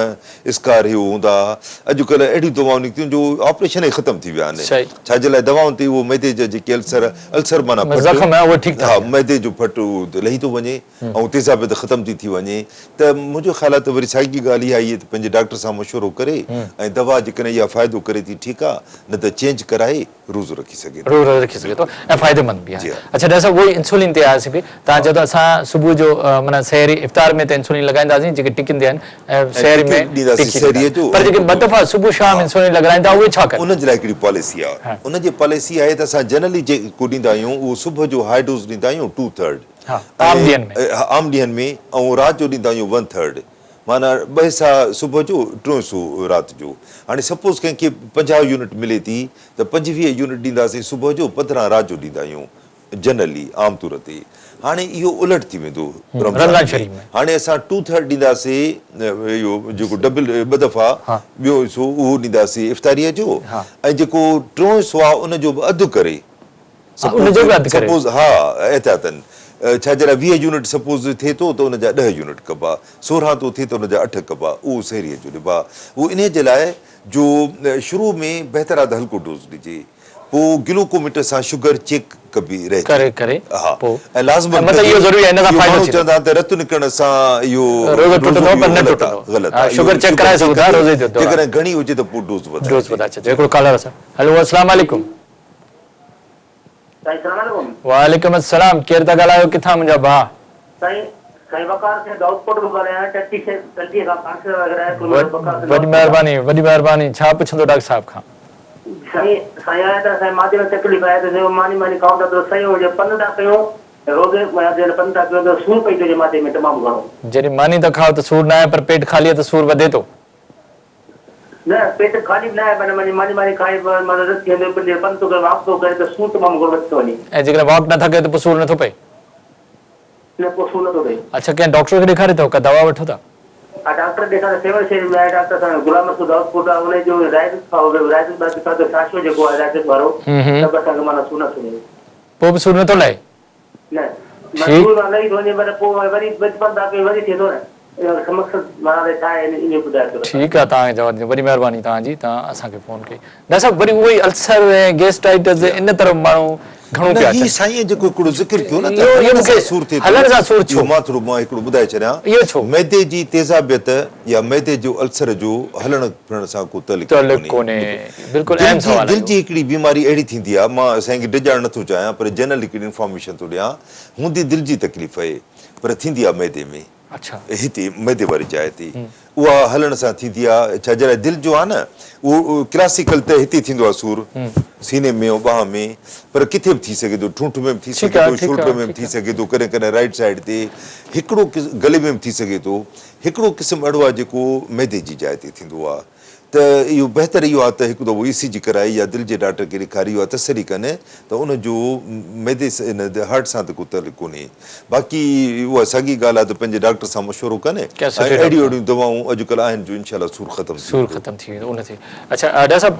اسڪار هي هو هوندا ها اڄڪلهه اهڙيون دوائون نڪتيون جو آپريشن ئي ختم ٿي ويا آهن صحيح. ڇا جي لاء دوائن تي اهو معدي جا جيڪي السر السر معنيٰ ڦٽ زخم آهي اهو ٺيڪ ٿا ها ٿين. معدي جو ڦٽ اهو لهي ٿو وڃي ۽ تيزابيت ختم ٿي ٿي وڃي ته منهنجو خيال آهي ته وري ساڳي ڳالهه اها ئي ته پنهنجي ڊاڪٽر سان مشورو ڪري ۽ دوا جيڪڏهن اها فائدو ڪري ٿي ٺيڪ آهي نه ته چينج ڪرائي روزو رکي سگهي ٿو. روزو رکي سگهي ٿو ۽ فائديمند به آهي. اڇا ڊاڪٽر صاحب اهو ئي انسولين تي آياسين پئي توهان چئو ته اسان صبح جو معنيٰ سحري افطار ۾ ته انسولين لڳائينداسين جيڪي ٽڪين تي آهن ۽ سحري ۾ ڏينداسين سحريء جو پر جيڪي ٻه دفعا صبح شام انسولين لڳرائين ٿا اهي ڇا ڪن؟ انهن جي لاء هڪڙي پاليسي آهي ان جي پاليسي آهي ته اسان جنرلي جيڪو ڏيندا آهيون اهو صبح جو هاء ڊوز ڏيندا آهيون ٽو ٿرڊ عام ڏينهن ۾. عام ڏينهن ۾ ۽ رات جو ڏيندا آهيون ون ٿرڊ معنيٰ ٻه حصا صبح جو ٽيون حصو رات جو. هاڻي سپوز ڪنهن کي 50 يونٽ ملي ٿي ته 25 يونٽ ڏينداسين صبح جو 15 رات جو ڏيندا آهيون جنرلي عام طور تي هاڻي اهو الٽ ٿي ويندو رمضان شريف ۾. هاڻي اسان ٽو ٿرڊ ڏينداسي اهو جيڪو ڊبل ٻه دفعا ٻيو حصو اهو ڏينداسي افطاريء جو ۽ جيڪو ٽيون حصو آهي ان جو به اڌ ڪري ان جو به اڌ ڪري. سپوز ها احتياطن ڇا جي لاء 20 يونٽ سپوز ٿئي ٿو ته ان جا 10 يونٽ ڪبا 16 ٿو ٿئي ته ان جا 8 ڪبا اهو سحريء جو ڏبا اهو انهيء جي لاء جو شروع ۾ بهتر آهي ته هلڪو ڊوز ڏجي پوء گلوڪوميٽر سان شگر چيڪ ڪبي رهجي ڪري ڪري ها پوء ۽ لازمن مطلب ڪجي اهو ضروري آهي ان سان اهو فائدو ماڻهو ٿيندو. چوندا آهن ته رت نڪرڻ سان اهو روزو ٽٽندو پر نه غلط آهي ٽٽندو غلط ها آهي اهو شگر چيڪ شگر ڪرائي چيڪ سگهون ٿا ڪجي روزي جي دوران جيڪڏهن گهڻي هجي ته پوء ڊوز وڌائجي ڊوز وڌائي ڇڏجي هڪڙو ڪالر اسان هلو السلام عليڪم. سائين سلام عليڪم. وعليڪم السلام ڪير ٿا ڳالهايو ڪٿان منهنجا ڀاء. سائين سائين وقار سائين دائود پور ٿو ڳالهايان ٽنڊي شهر ٽنڊي کان پاڻ وغيره وقار سائين وڏي مهرباني وڏي مهرباني ڇا پڇندو ڊاڪٽر صاحب کان. سائين سائين آيا ته سائين ماضي ۾ تڪليف آهي ته جو ماني ماني کائون ٿا ته سائين هجي پن ٿا ڪيون روزي ۾ جڏهن پن ٿا ڪيون ته سور پئي ٿو اچي ماضي ۾ تمام گهڻو. جڏهن ماني ٿا کائو ته سور ناهي پر پيٽ خالي آهي ته سور وڌي ٿو. نه پيٽ خالي به ناهي معنيٰ ماني ماني ماني کائي معنيٰ رت ٿي ويندو پر جڏهن پنڌ ٿو ڪري واڪ ٿو ڪري ته سور تمام گهڻو وڌي ٿو وڃي. ۽ جيڪڏهن واڪ نه ٿا ڪيو ته پوء سور نٿو پئي؟ نه پوء سور نٿو پئي. اڇا ڪنهن ڊاڪٽر کي ڏيکاريو اٿو ڪا دوا وٺو ٿا؟ ها ڊاڪٽر کي ڏيکاريو سيوهڻ شهر ۾ آهي ڊاڪٽر اسان جو غلام رسول دائود پور آهي ان جو رائزڪ کائو رائزڪ باقي کاڌو ساشو جيڪو آهي رائزڪ وارو ته به اسان کي معنيٰ سور نٿو لهي. پوء به سور نٿو لهي؟ نه مجبور مان لهي ٿو وڃي پر پوء وري بچپن تان ڪيو وري ٿئي ٿو نه ان جو مقصد معنيٰ ته ڇا آهي انهي ٻڌايو ٿورو. ٺيڪ آ توهان کي جواب ڏنو وڏي مهرباني توهان جي توهان اسان کي فون ڪئي ڊاڪٽر صاحب وري اهو ئي السر ۽ گيسٽرائٽس ان طرف ماڻهو گهڻو نه پيا هي اچن. سائين جيڪو هڪڙو ذڪر ڪيو نه ته اهو هلڻ مون کي سان سور ٿئي ٿو هلڻ سان سور ڇو؟ اهو مان ٿورو مان هڪڙو ٻڌائي ڇڏيان اهو ڇو؟ معدي جي تيزابيت يا معدي جو السر جو هلڻ ڦرڻ سان ڪو تعلق تعلق ڪونهي بلڪل اهم سوال آهي دل جي هڪڙي بيماري اهڙي ٿيندي آهي مان سائين کي ڊيڄارڻ نٿو چاهيان پر جنرل هڪڙي انفارميشن ٿو ڏيان هوندي دل جي تڪليف آهي پر ٿيندي آهي معدي ۾ هتي معدي واري جاء تي اها هلڻ سان ٿيندي آهي ڇا جي لاء دل جو آهي نه اهو ڪلاسيڪل ته هتي ٿيندو آهي سور سيني ۾ ۽ ٻانهن ۾ پر ڪٿي به ٿي سگهي ٿو ٺونٺ ۾ به ٿي سگهي ٿو شولڊر ۾ به ٿي سگهي ٿو ڪڏهن ڪڏهن رائيٽ سائيڊ تي هڪڙو گلي ۾ به ٿي سگهي ٿو هڪڙو قسم اهڙو آهي جيڪو معدي جي جاء تي ٿيندو آهي ته اهو بهتر اهو آهي ته هڪ دفعو اي سي جي ڪرائي يا دل جي ڊاڪٽر کي ڏيکاري اها تسلي ڪن ته ان جو معدي ان هارٽ سان ته ڪو تعلق ڪونهي باقي اها ساڳي ڳالهه آهي ته پنهنجي ڊاڪٽر سان مشورو ڪن ۽ اهڙيون اهڙيون دوائون اڄڪلهه آهن جو انشاء الله سور ختم ٿي سور ويندو. ختم ٿي ويندو ان تي اڇا ڊاڪٽر صاحب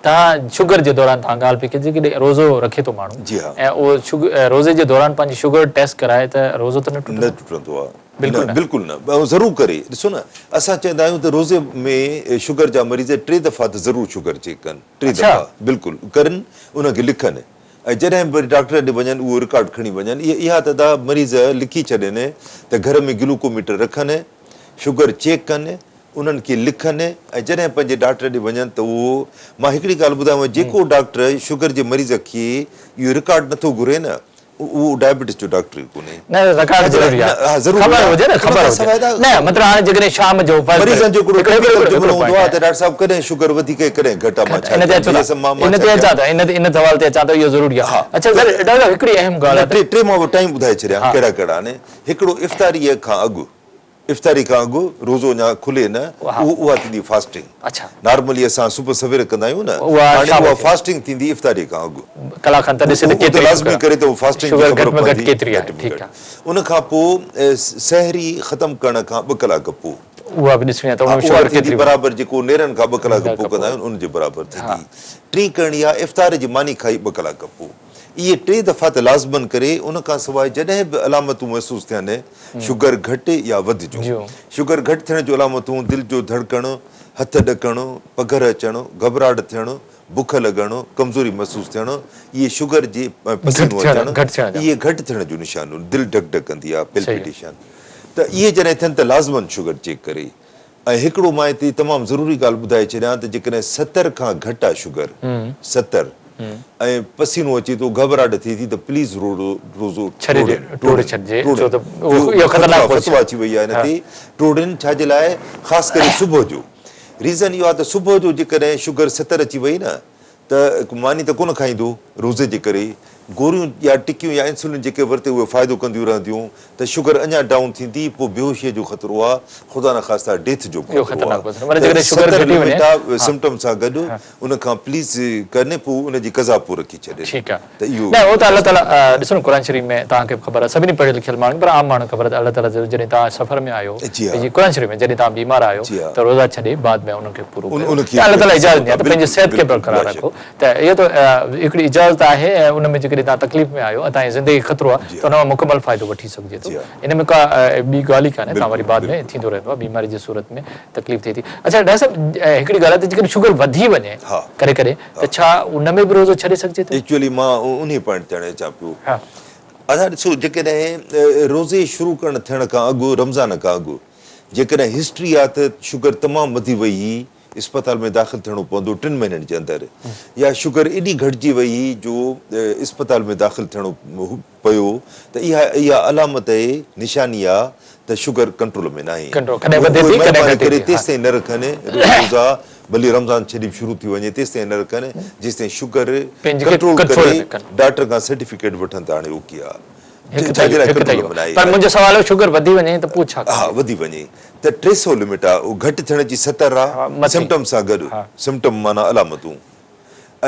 توهان شگر جي دوران توهان ڳالهه پئي ڪئي جيڪڏهن روزو رکي ٿو ماڻهو جي ها. ۽ اهو شگر روزي جي دوران پنهنجي شگر ٽيسٽ ڪرائي ته روزو ته نه ٽٽندو؟ نه ٽٽندو آهي. بلڪل نه. بلڪل نه ضرور ڪري ڏسو نه اسان چوندا آهيون ته روزي ۾ شگر جا مريض ٽي دفعا ته ضرور شگر چيڪ ڪن ٽي دفعا بلڪل ڪرن انهن کي لکن ۽ جڏهن به ڊاڪٽر ڏي وڃن اهو رڪارڊ کڻي وڃن اها ته ادا مريض لکي ڇڏين ته گهر ۾ گلوڪوميٽر رکن شگر چيڪ ڪن انهن کي لکن ۽ جڏهن پنهنجي ڊاڪٽر ڏي وڃن ته اهو مان هڪڙي ڳالهه ٻڌايانو جيڪو ڊاڪٽر شگر جي مريض کي اهو رڪارڊ نٿو گهري نه اهو ڊائبٽس جو ڊاڪٽر ئي ڪونهي. نه رڪارڊ ضروري آهي. خبر هجي نه خبر هجي نه مطلب هاڻي جيڪڏهن شام جو فرض مريضن جو هڪڙو ٽپيڪل جملو هوندو آهي ته ڊاڪٽر صاحب ڪڏهن شگر وڌيڪ ۽ ڪڏهن گهٽ آهي مان ڇا ان تي اچون ٿا ان تي اچان ٿا ان سوال تي اچان ٿو اهو ضروري آهي اڇا سر ڊاڪٽر صاحب هڪڙي اهم ڳالهه آهي ٽي مان ٽائيم ٻڌائي ڇڏيان ڪهڙا ڪهڙا آهن هڪڙو افطاريء کان اڳ افطاري کان اڳ روزو اڃا کلي نه اهو اها ٿيندي فاسٽنگ نارملي اسان صبح سوير ڪندا آهيون نه هاڻي اها فاسٽنگ ٿيندي افطاري کان اڳ ڪلاڪ کن ته ڏسي ته ڪيتري لازمي ڪري ته فاسٽنگ جي خبر پوندي گهٽ ۾ گهٽ ان کان پوء سحري ختم ڪرڻ کان ٻه ڪلاڪ پوء اها به ڏسڻي آهي ته ان ۾ شگر ڪيتري برابر جيڪو نيرن کان ٻه ڪلاڪ پوء ڪندا آهيون ان جي برابر ٿيندي ٽين ڪرڻي آهي افطار جي ماني کائي ٻه ڪلاڪ پوء اهي ٽي دفعا ته لازمن ڪري ان کان سواء جڏهن به علامتون محسوس ٿين شگر گهٽ يا وڌ جون. شگر گهٽ ٿيڻ جون علامتون دل جو ڌڙڪڻ، هٿ ڏڪڻ، پگهر اچڻ، گهٻراهٽ ٿيڻ، بک لڳڻ، ڪمزوري محسوس ٿيڻ، اهي شگر جي ۽ پسينو اچڻ، اهي گهٽ ٿيڻ جون نشانيون، دل ڍڪ ڍڪ ڪندي آهي، Palpitation، ته اهي جڏهن ٿين ته لازمن شگر چيڪ ڪري. ۽ هڪڙو مان هتي تمام ضروري ڳالهه ٻڌائي ڇڏيان ته جيڪڏهن 70 کان گهٽ آ شگر 70 ۽ پسينو اچي ٿو گهٻراهٽ ٿئي ٿي ته پليز روزو ٽوڙين ٽوڙين فتويٰ اچي وئي آهي هن تي ٽوڙين ڇا جي لاء خاص ڪري صبح جو ريزن اهو آ ته صبح جو جيڪڏهن شگر 70 اچي وئي نه ته ماني ته ڪونه کائيندو روزي جي ڪري گوريون يا ٽڪيون يا انسولين جيڪي ورتي اهي فائدو ڪنديون رهنديون ته شگر اڃا ڊائون ٿيندي پوء بيهوشيء جو خطرو آ خدا نخواسته ڊيٿ جو به خطرو آ ته 70 لمٽ آ سمپٽم سان گڏ ان کان پليز ڪن پوء ان جي قضا پوء رکي ڇڏين ٺيڪ آ ته اهو نه اهو ته الله تعالي ڏسو نه قرآن شريف ۾ توهان کي به خبر آ سڀني پڙهيل لکيل ماڻهن کي پر عام ماڻهن کي خبر آ ته الله تعالي جڏهن توهان سفر ۾ آهيو جي ها قرآن شريف ۾ جڏهن توهان بيمار آهيو جي ها ته روزا ڇڏي بعد ۾ انهن کي پورو ان ڪيو ان کي ته الله تعالي اجازت ڏني آ ته بلڪل پنهنجي صحت کي بلڪل برقرار بلاشڪ رکو ته اهو ته هڪڙي اجازت آهي ۽ ان ۾ جيڪڏهن توهان تڪليف ۾ آهيو ۽ توهان جي زندگي کي خطرو آهي جي ته ها ان مان مڪمل فائدو وٺي سگهجي ٿو جي ها ان ۾ ڪا ٻي ڳالهه ئي ڪانهي توهان بلڪل وري بعد ۾ بلڪل ٿيندو رهندو آهي بيماري جي صورت ۾ تڪليف ٿئي ٿي اڇا ڊاڪٽر صاحب هڪڙي ڳالهه آهي ته جيڪڏهن شگر وڌي وڃي ها ڪڏهن ڪڏهن ها ته ڇا ان ۾ به روزو ڇڏي سگهجي ٿو؟ ايڪچوئلي مان انهي پوائنٽ تي هاڻي اچان پيو ها ادا ڏسو جيڪڏهن روزي شروع ڪرڻ ٿيڻ کان اڳ رمضان کان اڳ جيڪڏهن هسٽري آ ته شگر تمام وڌي وئي هئي اسپتال ۾ داخل ٿيڻو پوندو ٽن مهينن جي اندر يا شگر ايڏي گهٽجي وئي هئي جو اسپتال ۾ داخل ٿيڻو پيو ته اها اها علامت اهي نشاني آ ته شگر ڪنٽرول ۾ ناهي ڪنٽرول ڪڏهن وڌي اهي ٿي ڪڏهن مهرباني گهٽي ڪري ٿي ها تيستائين نه رکن روزا ڀلي رمضان شريف شروع ٿي وڃي تيستائين نه رکن جيستائين شگر پنهنجي کي ڪنٽرول ڪنٽرول ڪري ۾ ڪن ڊاڪٽر کان سرٽيفڪيٽ وٺن ته هاڻي اوڪي آ هڪ ته ڇا جي اهو لاء هڪ ته ڪنٽرول اهو ۾ ناهي پر منهنجو سوال هو شگر وڌي وڃي ته پوء ڇا ها ڪجي؟ وڌي وڃي ته 300 لمٽ آ اهو گهٽ ٿيڻ جي 70 آ ها مٿي سمپٽم سان گڏ ها سمپٽم معنيٰ علامتون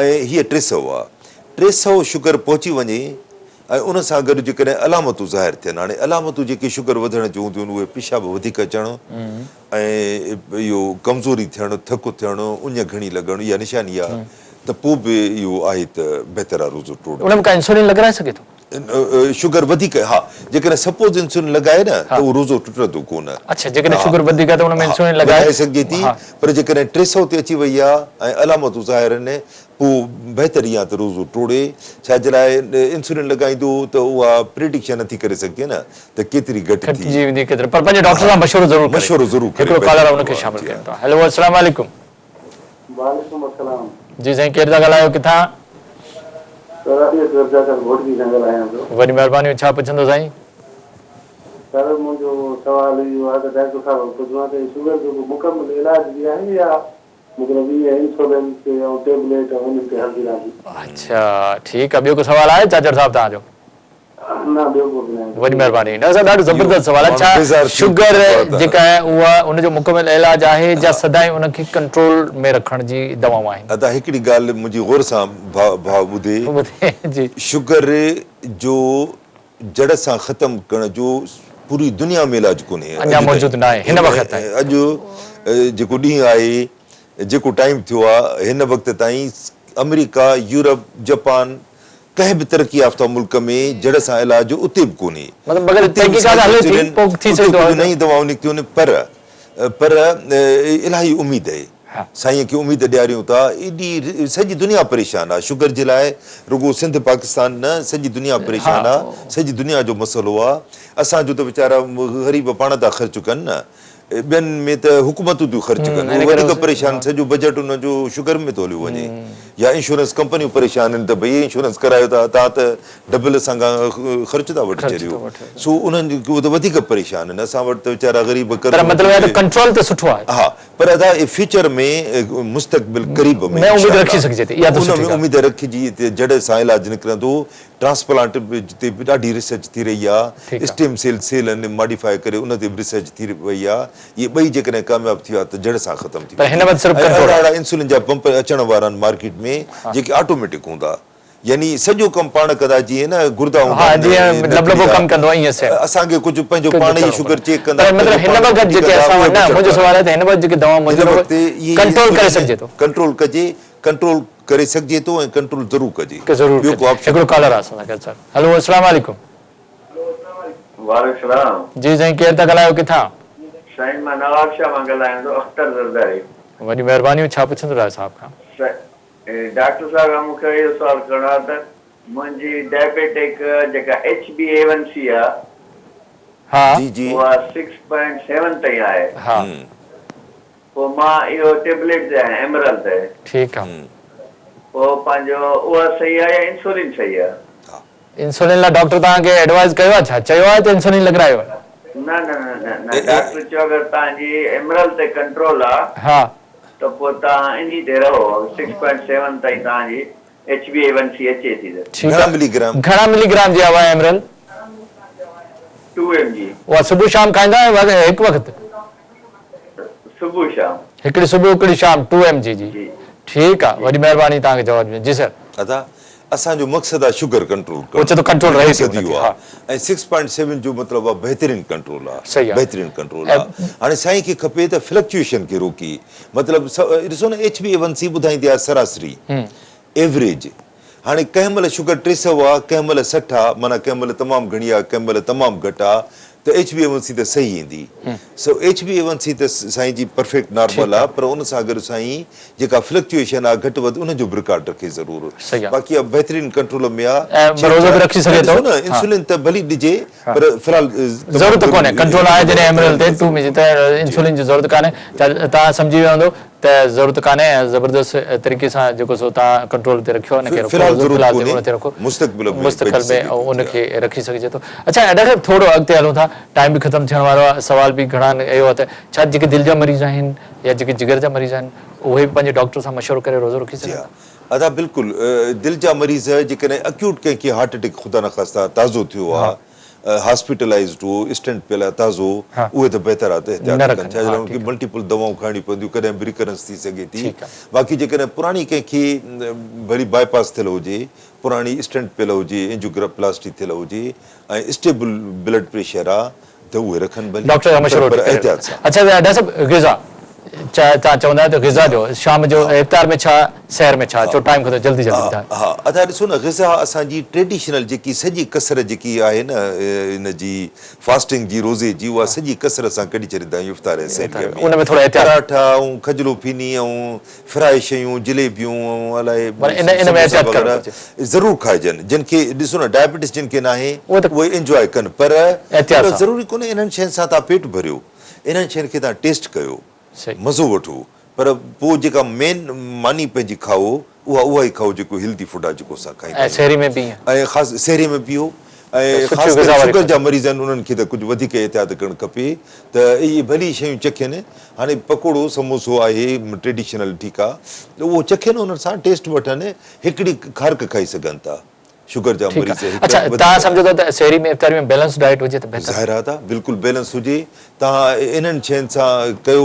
۽ هيء 300 آ 300 شگر پهچي وڃي ۽ ان سان گڏ جيڪڏهن علامتون ظاهر ٿين هاڻي علامتون جيڪي شگر وڌڻ جون هونديون آهن اهي پيشاب وڌيڪ اچڻ ۽ اهو ڪمزوري ٿيڻ ٿڪ ٿيڻ اڃ گهڻي لڳڻ اها نشاني آ ته پوء به اهو آهي ته بهتر آ روزو ٽوڙڻ. ان ۾ ڪا انسولين لڳرائي سگهي ٿو؟ شگر وڌيڪ ها جيڪڏهن سپوز انسولين لڳائي نه ته اهو روزو ٽٽندو ڪونه. اڇا جيڪڏهن ها شگر وڌيڪ آهي ته ان ۾ ها انسولين لڳائي وڌائي سگهجي ٿي ها پر جيڪڏهن 300 تي اچي وئي آهي ۽ علامتون ظاهر آهن پوء بهتر اها ته روزو ٽوڙي ڇا جي لاء انسولين لڳائيندو ته اها پريڊڪشن نٿي ڪري سگهجي نه ته ڪيتري گهٽ ٿي گهٽجي ويندي ڪيتري پر پنهنجي ڊاڪٽر ها سان مشورو ضرور ڪري مشورو ضرور ڪري هڪڙو ڪالر بهتر آهي ان هوندو کي آهي شامل جي ڪيون ها ٿا هيلو السلام عليڪم. وعليڪم السلام. جي سائين ڪير ٿا ڳالهايو ڪٿان. سر علي اصغر چاچڙ گهوٽڪي کان ڳالهايان ٿو. وڏي مهرباني ڇا پڇندو سائين. سر منهنجو سوال اهو آهي ته ڊاڪٽر صاحب کان پڇڻو آهي ته شگر جو ڪو مڪمل علاج به آهي يا مطلب ائين انسولين تي ۽ ٽيبليٽ ۽ انهن تي هلندي رهندي. اڇا ٺيڪ آ ٻيو ڪو سوال آهي چاچڙ صاحب توهان جو. نه ٻيو ڪو به ناهي. وڏي مهرباني ڊاڪٽر صاحب ڏاڍو اهو زبردست سوال آهي ماڻهو ڇا بيزار ٿي شگر ويندو آهي ته جيڪا آهي اها ان جو مڪمل علاج آهي يا سدائين ان کي ڪنٽرول ۾ رکڻ جي دوائون آهن. ادا هڪڙي ڳالهه منهنجي غور سان ڀاء ڀاء ٻڌي. ٻڌي جي. شگر جو جڙ سان ختم ڪرڻ جو پوري دنيا ۾ علاج ڪونهي اڃا اڄ موجود ناهي هن وقت تائين تائين. اڄ جيڪو ڏينهن آهي جيڪو ٽائيم ٿيو آهي هن وقت تائين آمريڪا يورپ جپان ڪنهن به ترقي يافته ملڪ ۾ جڙ سان علاج اتي به ڪونهي. مطلب مگر اتي به تحقيقات هلي ٿي سائنسڊن پوء ٿي اتي سگهندو ڪجهه آهي ته. نئين دوائون نڪتيون آهن پر پر الاهي اميد اهي. سائين کي اميد ڏياريون ٿا ايڏي سڄي دنيا پريشان آ شگر جي لاء رڳو سنڌ پاڪستان نه سڄي دنيا پريشان آ سڄي دنيا جو مسئلو آ اسان جو ته ويچارا غريب پاڻ ٿا خرچ ڪن نه ٻين ۾ ته حڪومتون ٿيون خرچ ڪن اهي وڌيڪ پريشان سڄو بجيٽ انهن جو شگر ۾ ٿو هليو وڃي يا انشورنس ڪمپنيون پريشان آهن ته ڀئي انشورنس ڪرايو ٿا توهان ته ڊبل اسان کان خرچ ٿا وٺي ڇڏيو سو انهن اهي ته وڌيڪ پريشان آهن اسان وٽ ته ويچارا غريب پر مطلب اهو ته ڪنٽرول ته سٺو آهي ها پر ادا فيوچر ۾ مستقبل قريب ۾ ۾ اميد رکي سگهجي ٿي اها ته سٺي ان ۾ اميد رکجي ته جڙ سان علاج نڪرندو ٽرانسپلانٽ تي به ڏاڍي ريسرچ ٿي رهي آ، اسٽيم سيل سيل ان ماڊيفائي ڪري ان تي به ريسرچ ٿي وئي آ، اهي ٻئي جيڪڏهن ڪامياب ٿي ويا ته جڙ سان ختم ٿي پر هن وقت صرف ويندي ۽ ڪنٽرول اهڙا آهي. اهڙا انسولين جا پمپ اچڻ وارا آهن مارڪيٽ ۾ جيڪي آٽوميٽڪ هوندا يعني سڄو ڪم پاڻ ڪندا جيئن نه گردا هوندا ها آهن جيئن نقلي لبلبو جا ڪم ڪندو آهي ائين سيم اسان کي ڪجهه پنهنجو ڪجهه پاڻ ئي ڪرڻو شگر پوندو چيڪ ڪندا پر مطلب پنهنجو هن پاڻ وقت ڊيوٽي جيڪي ڪندا اسان اهي وٽ به نه اچڻ منهنجو وارا سوال آهي ته هن وقت جيڪي دوائون هن موجود آهن وقت اهي ڪنٽرول ڪري انسولين سگهجي ٿو. ڪنٽرول ڪجي ڪنٽرول ڪري سگهجي ٿو ۽ ڪنٽرول ضرور ڪجي. ڪي ضرور ٻيو ڪجي. ڪو آپشن هڪڙو ڪالر آ اسان سان گڏ سر. هلو اسلام عليڪم. وعليڪم السلام. جي سائين ڪير ٿا ڳالهايو ڪٿان. سائين مان نوابشاهه مان ڳالهايان ٿو اختر زرداري. وڏي مهرباني ڇا پڇندو ڊاڪٽر صاحب کان. سائين ڊاڪٽر صاحب کان مون کي اهو سوال ڪرڻو آهي ته منهنجي ڊائبيٽڪ جيڪا H B A one C آهي ها. جي جي. اها سڪس پوائنٽ سيون تائين آهي. ها. پوء مان اهو ٽيبليٽ تي آهيان ايمرل تي. ٺيڪ آ. پوء پنهنجو اها صحيح آ يا انسولين صحيح آ؟ انسولين لاء ڊاڪٽر توهان کي ايڊوائز ڪيو آ ڇا؟ چيو آهي ته انسولين لڳرايو؟ نه نه نه نه نه ڊاڪٽر چيو اگر توهان جي ايمرل تي ڪنٽرول آ ها. ته پوء توهان انهي تي رهو 6.7 تائين توهان جي H B A one C اچي ٿي ته. ٺيڪ گهڻا آ. ملي گرام؟ گهڻا ملي گرام جي آ ايمرل؟ 2 ايم جي. اها صبح شام کائيندا آهيو يا هڪ وقت؟ صبح شام. هڪڙي صبح هڪڙي شام 2 ايم جي جي. جي. ٺيڪ آ وڏي مهرباني توهان کي جواب ڏنو جي سر. ادا اسان جو مقصد آ شگر ڪنٽرول ڪرڻ. اهو چئي ٿو ڪنٽرول رهي ٿي مقصد ان اهو تي آ ها. ۽ 6.7 جو مطلب آ بهترين ڪنٽرول آ. صحيح آ. بهترين ڪنٽرول آ. هاڻي سائين کي کپي ته فلڪچوئيشن کي روڪي مطلب ڏسو نه H B A one C ٻڌائيندي آ سراسري ايوريج هاڻي ڪنهن مهل شگر 300 آ ڪنهن مهل 60 آ معنيٰ ڪنهن مهل تمام گهڻي آ ڪنهن مهل تمام گهٽ آ ته H B A one C ته صحيح ايندي سو H B A one C ته سائين جي پرفيڪٽ نارمل آ پر ان سان گڏ سائين جيڪا فلڪچوئيشن آ گهٽ وڌ ان جو به رڪارڊ رکي ضرور باقي اها بهترين ڪنٽرول ۾ آ روزو به رکي سگهي ٿو نه انسولين ته ڀلي ڏجي پر في الحال ضرورت ڪونهي ڪنٽرول آهي جڏهن ايمرل تي 2 ۾ ته انسولين جي ضرورت ڪانهي توهان سمجهي ويا هوندو ته ضرورت ڪانهي ۽ زبردست طريقي سان جيڪو سو توهان ڪنٽرول تي رکيو ان کي رکو في الحال تي ان تي رکو مستقبل ۾ مستقبل ۾ ان کي رکي سگهجي ٿو. اڇا ڊاڪٽر صاحب ٿورو اڳتي هلون ٿا ٽائيم به ختم ٿيڻ وارو آهي سوال به گهڻا آهن اهو آهي ته ڇا جيڪي دل جا مريض آهن يا جيڪي جگر جا مريض آهن اهي به پنهنجي ڊاڪٽر سان مشورو ڪري روزو رکي جي سگهن ها ٿا؟ ادا بلڪل دل جا مريض جيڪڏهن اڪيوٽ ڪنهن کي هارٽ اٽيڪ خدا نخواسته تازو ٿيو آهي هاسپيٽلائيزڊ هو اسٽنٽ پيل آهي تازو اهي ته بهتر آهي ته احتياط ڪن ڇا جي لاء ان کي ملٽيپل دوائون کائڻيون پونديون ڪڏهن به ريڪرنس ٿي سگهي ٿي باقي جيڪڏهن پراڻي ڪنهن کي ڀلي باء پاس ٿيل هجي پراڻي اسٽنٽ پيل هجي اينجيوپلاسٽي ٿيل هجي ۽ اسٽيبل بلڊ پريشر آهي ته اهي رکن ڀلي ڊاڪٽر سان مشورو پر ڪري احتياط سان. اڇا ڊاڪٽر صاحب غذا توهان چوندا آهيو ته غذا جو شام جو افطار ۾ ڇا سحر ۾ ڇا ڇو ٽائيم ختم جلدي جلدي ٻڌايو. ها ادا ڏسو نه غذا اسان جي ٽريڊيشنل جيڪي سڄي ڪسر جيڪي آهي نه ان جي فاسٽنگ جي روزي جي اها سڄي ڪسر اسان ڪڍي ڇڏيندا آهيون افطار ۽ سحريء ۾ ان ۾ ٿورو احتياط. پراٺا ۽ کجلو ڦيني ۽ فرائي شيون جليبيون ۽ الائي معنيٰ ان ۾ سموسا احتياط ڪرڻ وغيره گهرجي. ضرور کائجن جن کي ڏسو نه ڊائبٽس جن کي ناهي اهي انجواء ڪن پر احتياط سان. ضروري ڪونهي انهن شين سان توهان پيٽ ڀريو انهن شين کي توهان ٽيسٽ ڪيو مزو وٺو پر پوء جيڪا مين ماني پنهنجي کائو اها اها ئي کائو جيڪو هيلدي فوڊ آهي جيڪو اسان کائيندا آهيون. ۽ سحري ۾ به ائين. ۽ خاص سحري ۾ به اهو ۽ خاص ڪري شگر جا مريض آهن انهن کي ته ڪجهه وڌيڪ احتياط ڪرڻ کپي ته اهي ڀلي شيون چکين هاڻي پڪوڙو سموسو آهي ٽريڊيشنل ٺيڪ آهي ته اهو چکين انهن سان ٽيسٽ وٺن هڪڙي کارڪ کائي سگهن ٿا شگر جا ٺيڪ مريض آهي هڪ اڇا وڌيڪ توهان سمجهو ٿا ته سحري ۾ افطاري ۾ بيلنس ڊائيٽ هجي ته بهتر. ظاهر آهي ته بلڪل بيلنس هجي توهان انهن شين سان ڪيو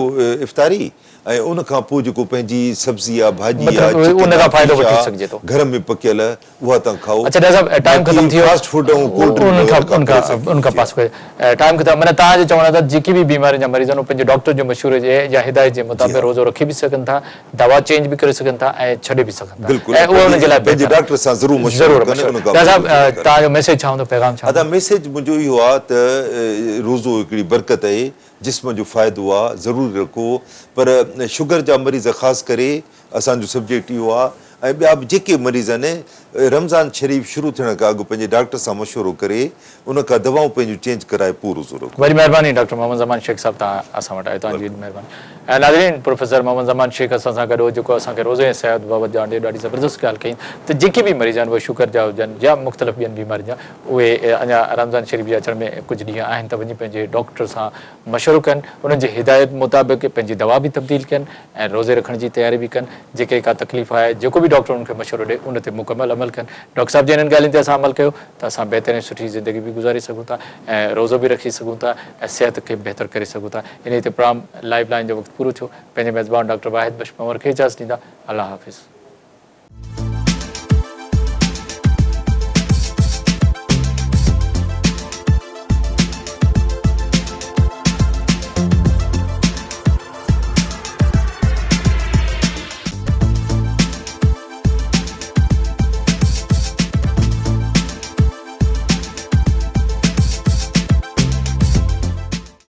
افطاري ۽ ان کان پوء جيڪو پنهنجي سبزي آ ڀاڄي آ مطلب ان چڪن آ کان فائدو فش وٺي آ سگهجي ٿو. گهر ۾ پڪيل اها توهان کائو اڇا ڊاڪٽر صاحب ٽائيم باقي ختم ٿي ويو فاسٽ فوڊ ۽ ڪولڊ ڊرنڪ ان وغيره کان کان ان کان پرهيز ان کان جي پاسو ڪجي ٽائيم ختم معنيٰ توهان جو چوڻ آهي ته جيڪي به بيمارين جا مريض آهن اهي پنهنجي ڊاڪٽر جو مشوري جي يا هدايت جي جي مطابق ها روزو رکي به سگهن ٿا دوا چينج به ڪري سگهن ٿا ۽ ڇڏي به سگهن ٿا بلڪل ۽ اهو انهن جي لاء پنهنجي بهتر ڊاڪٽر سان ضرور آهي مشورو ضرور ڪن مشورو ان کان ڊاڪٽر پوء صاحب روزو رکن. توهان جو ميسيج ڇا هوندو پيغام ڇا ادا هوندو. ميسيج منهنجو اهو آ ته روزو هڪڙي برڪت اهي جسم جو فائدو آ ضرور رکو پر شگر جا مريض خاص ڪري اسان جو سبجيڪٽ اهو آ ۽ ٻيا به جيڪي مريض آهن رمضان شريف شروع ٿيڻ کان اڳ پنهنجي ڊاڪٽر سان مشورو ڪري ان کان دوائون پنهنجون چينج ڪرائي پوء روزو رکو. وڏي مهرباني ڊاڪٽر محمد زمان شيخ صاحب توهان اسان وٽ آيو توهان جي وڏي مهرباني ۽ ناظرين پروفيسر محمد زمان شيخ اسان سان گڏ هو جيڪو اسان کي روزي ۽ صحت بابت ڄاڻ ڏئي ڏاڍي زبردست ڳالهه ڪئي ته جيڪي به مريض آهن اهي شگر جا هجن يا مختلف ٻين بيمارين جا اهي اڃا رمضان شريف جي اچڻ ۾ ڪجهه ڏينهن آهن ته وڃي پنهنجي ڊاڪٽر سان مشورو ڪن انهن جي هدايت مطابق پنهنجي دوا به تبديل ڪن ۽ روزي رکڻ جي تياري به ڪن، جيڪي ڪا تڪليف آهي جيڪو به ڊاڪٽر انهن کي مشورو ڏئي ان تي مڪمل عمل ڪن. ڊاڪٽر صاحب جي انهن ڳالهين تي اسان عمل ڪيو ته اسان بهتر ۽ سٺي زندگي به گذاري سگهون ٿا ۽ روزو به رکي سگهون ٿا ۽ صحت کي بهتر ڪري سگهون ٿا. انهي تي پروگرام لائيف لائين جو وقت پورو ٿيو. پنهنجي ميزبان ڊاڪٽر واحد بخش پنهور کي اجازت ڏيندا. الله حافظ.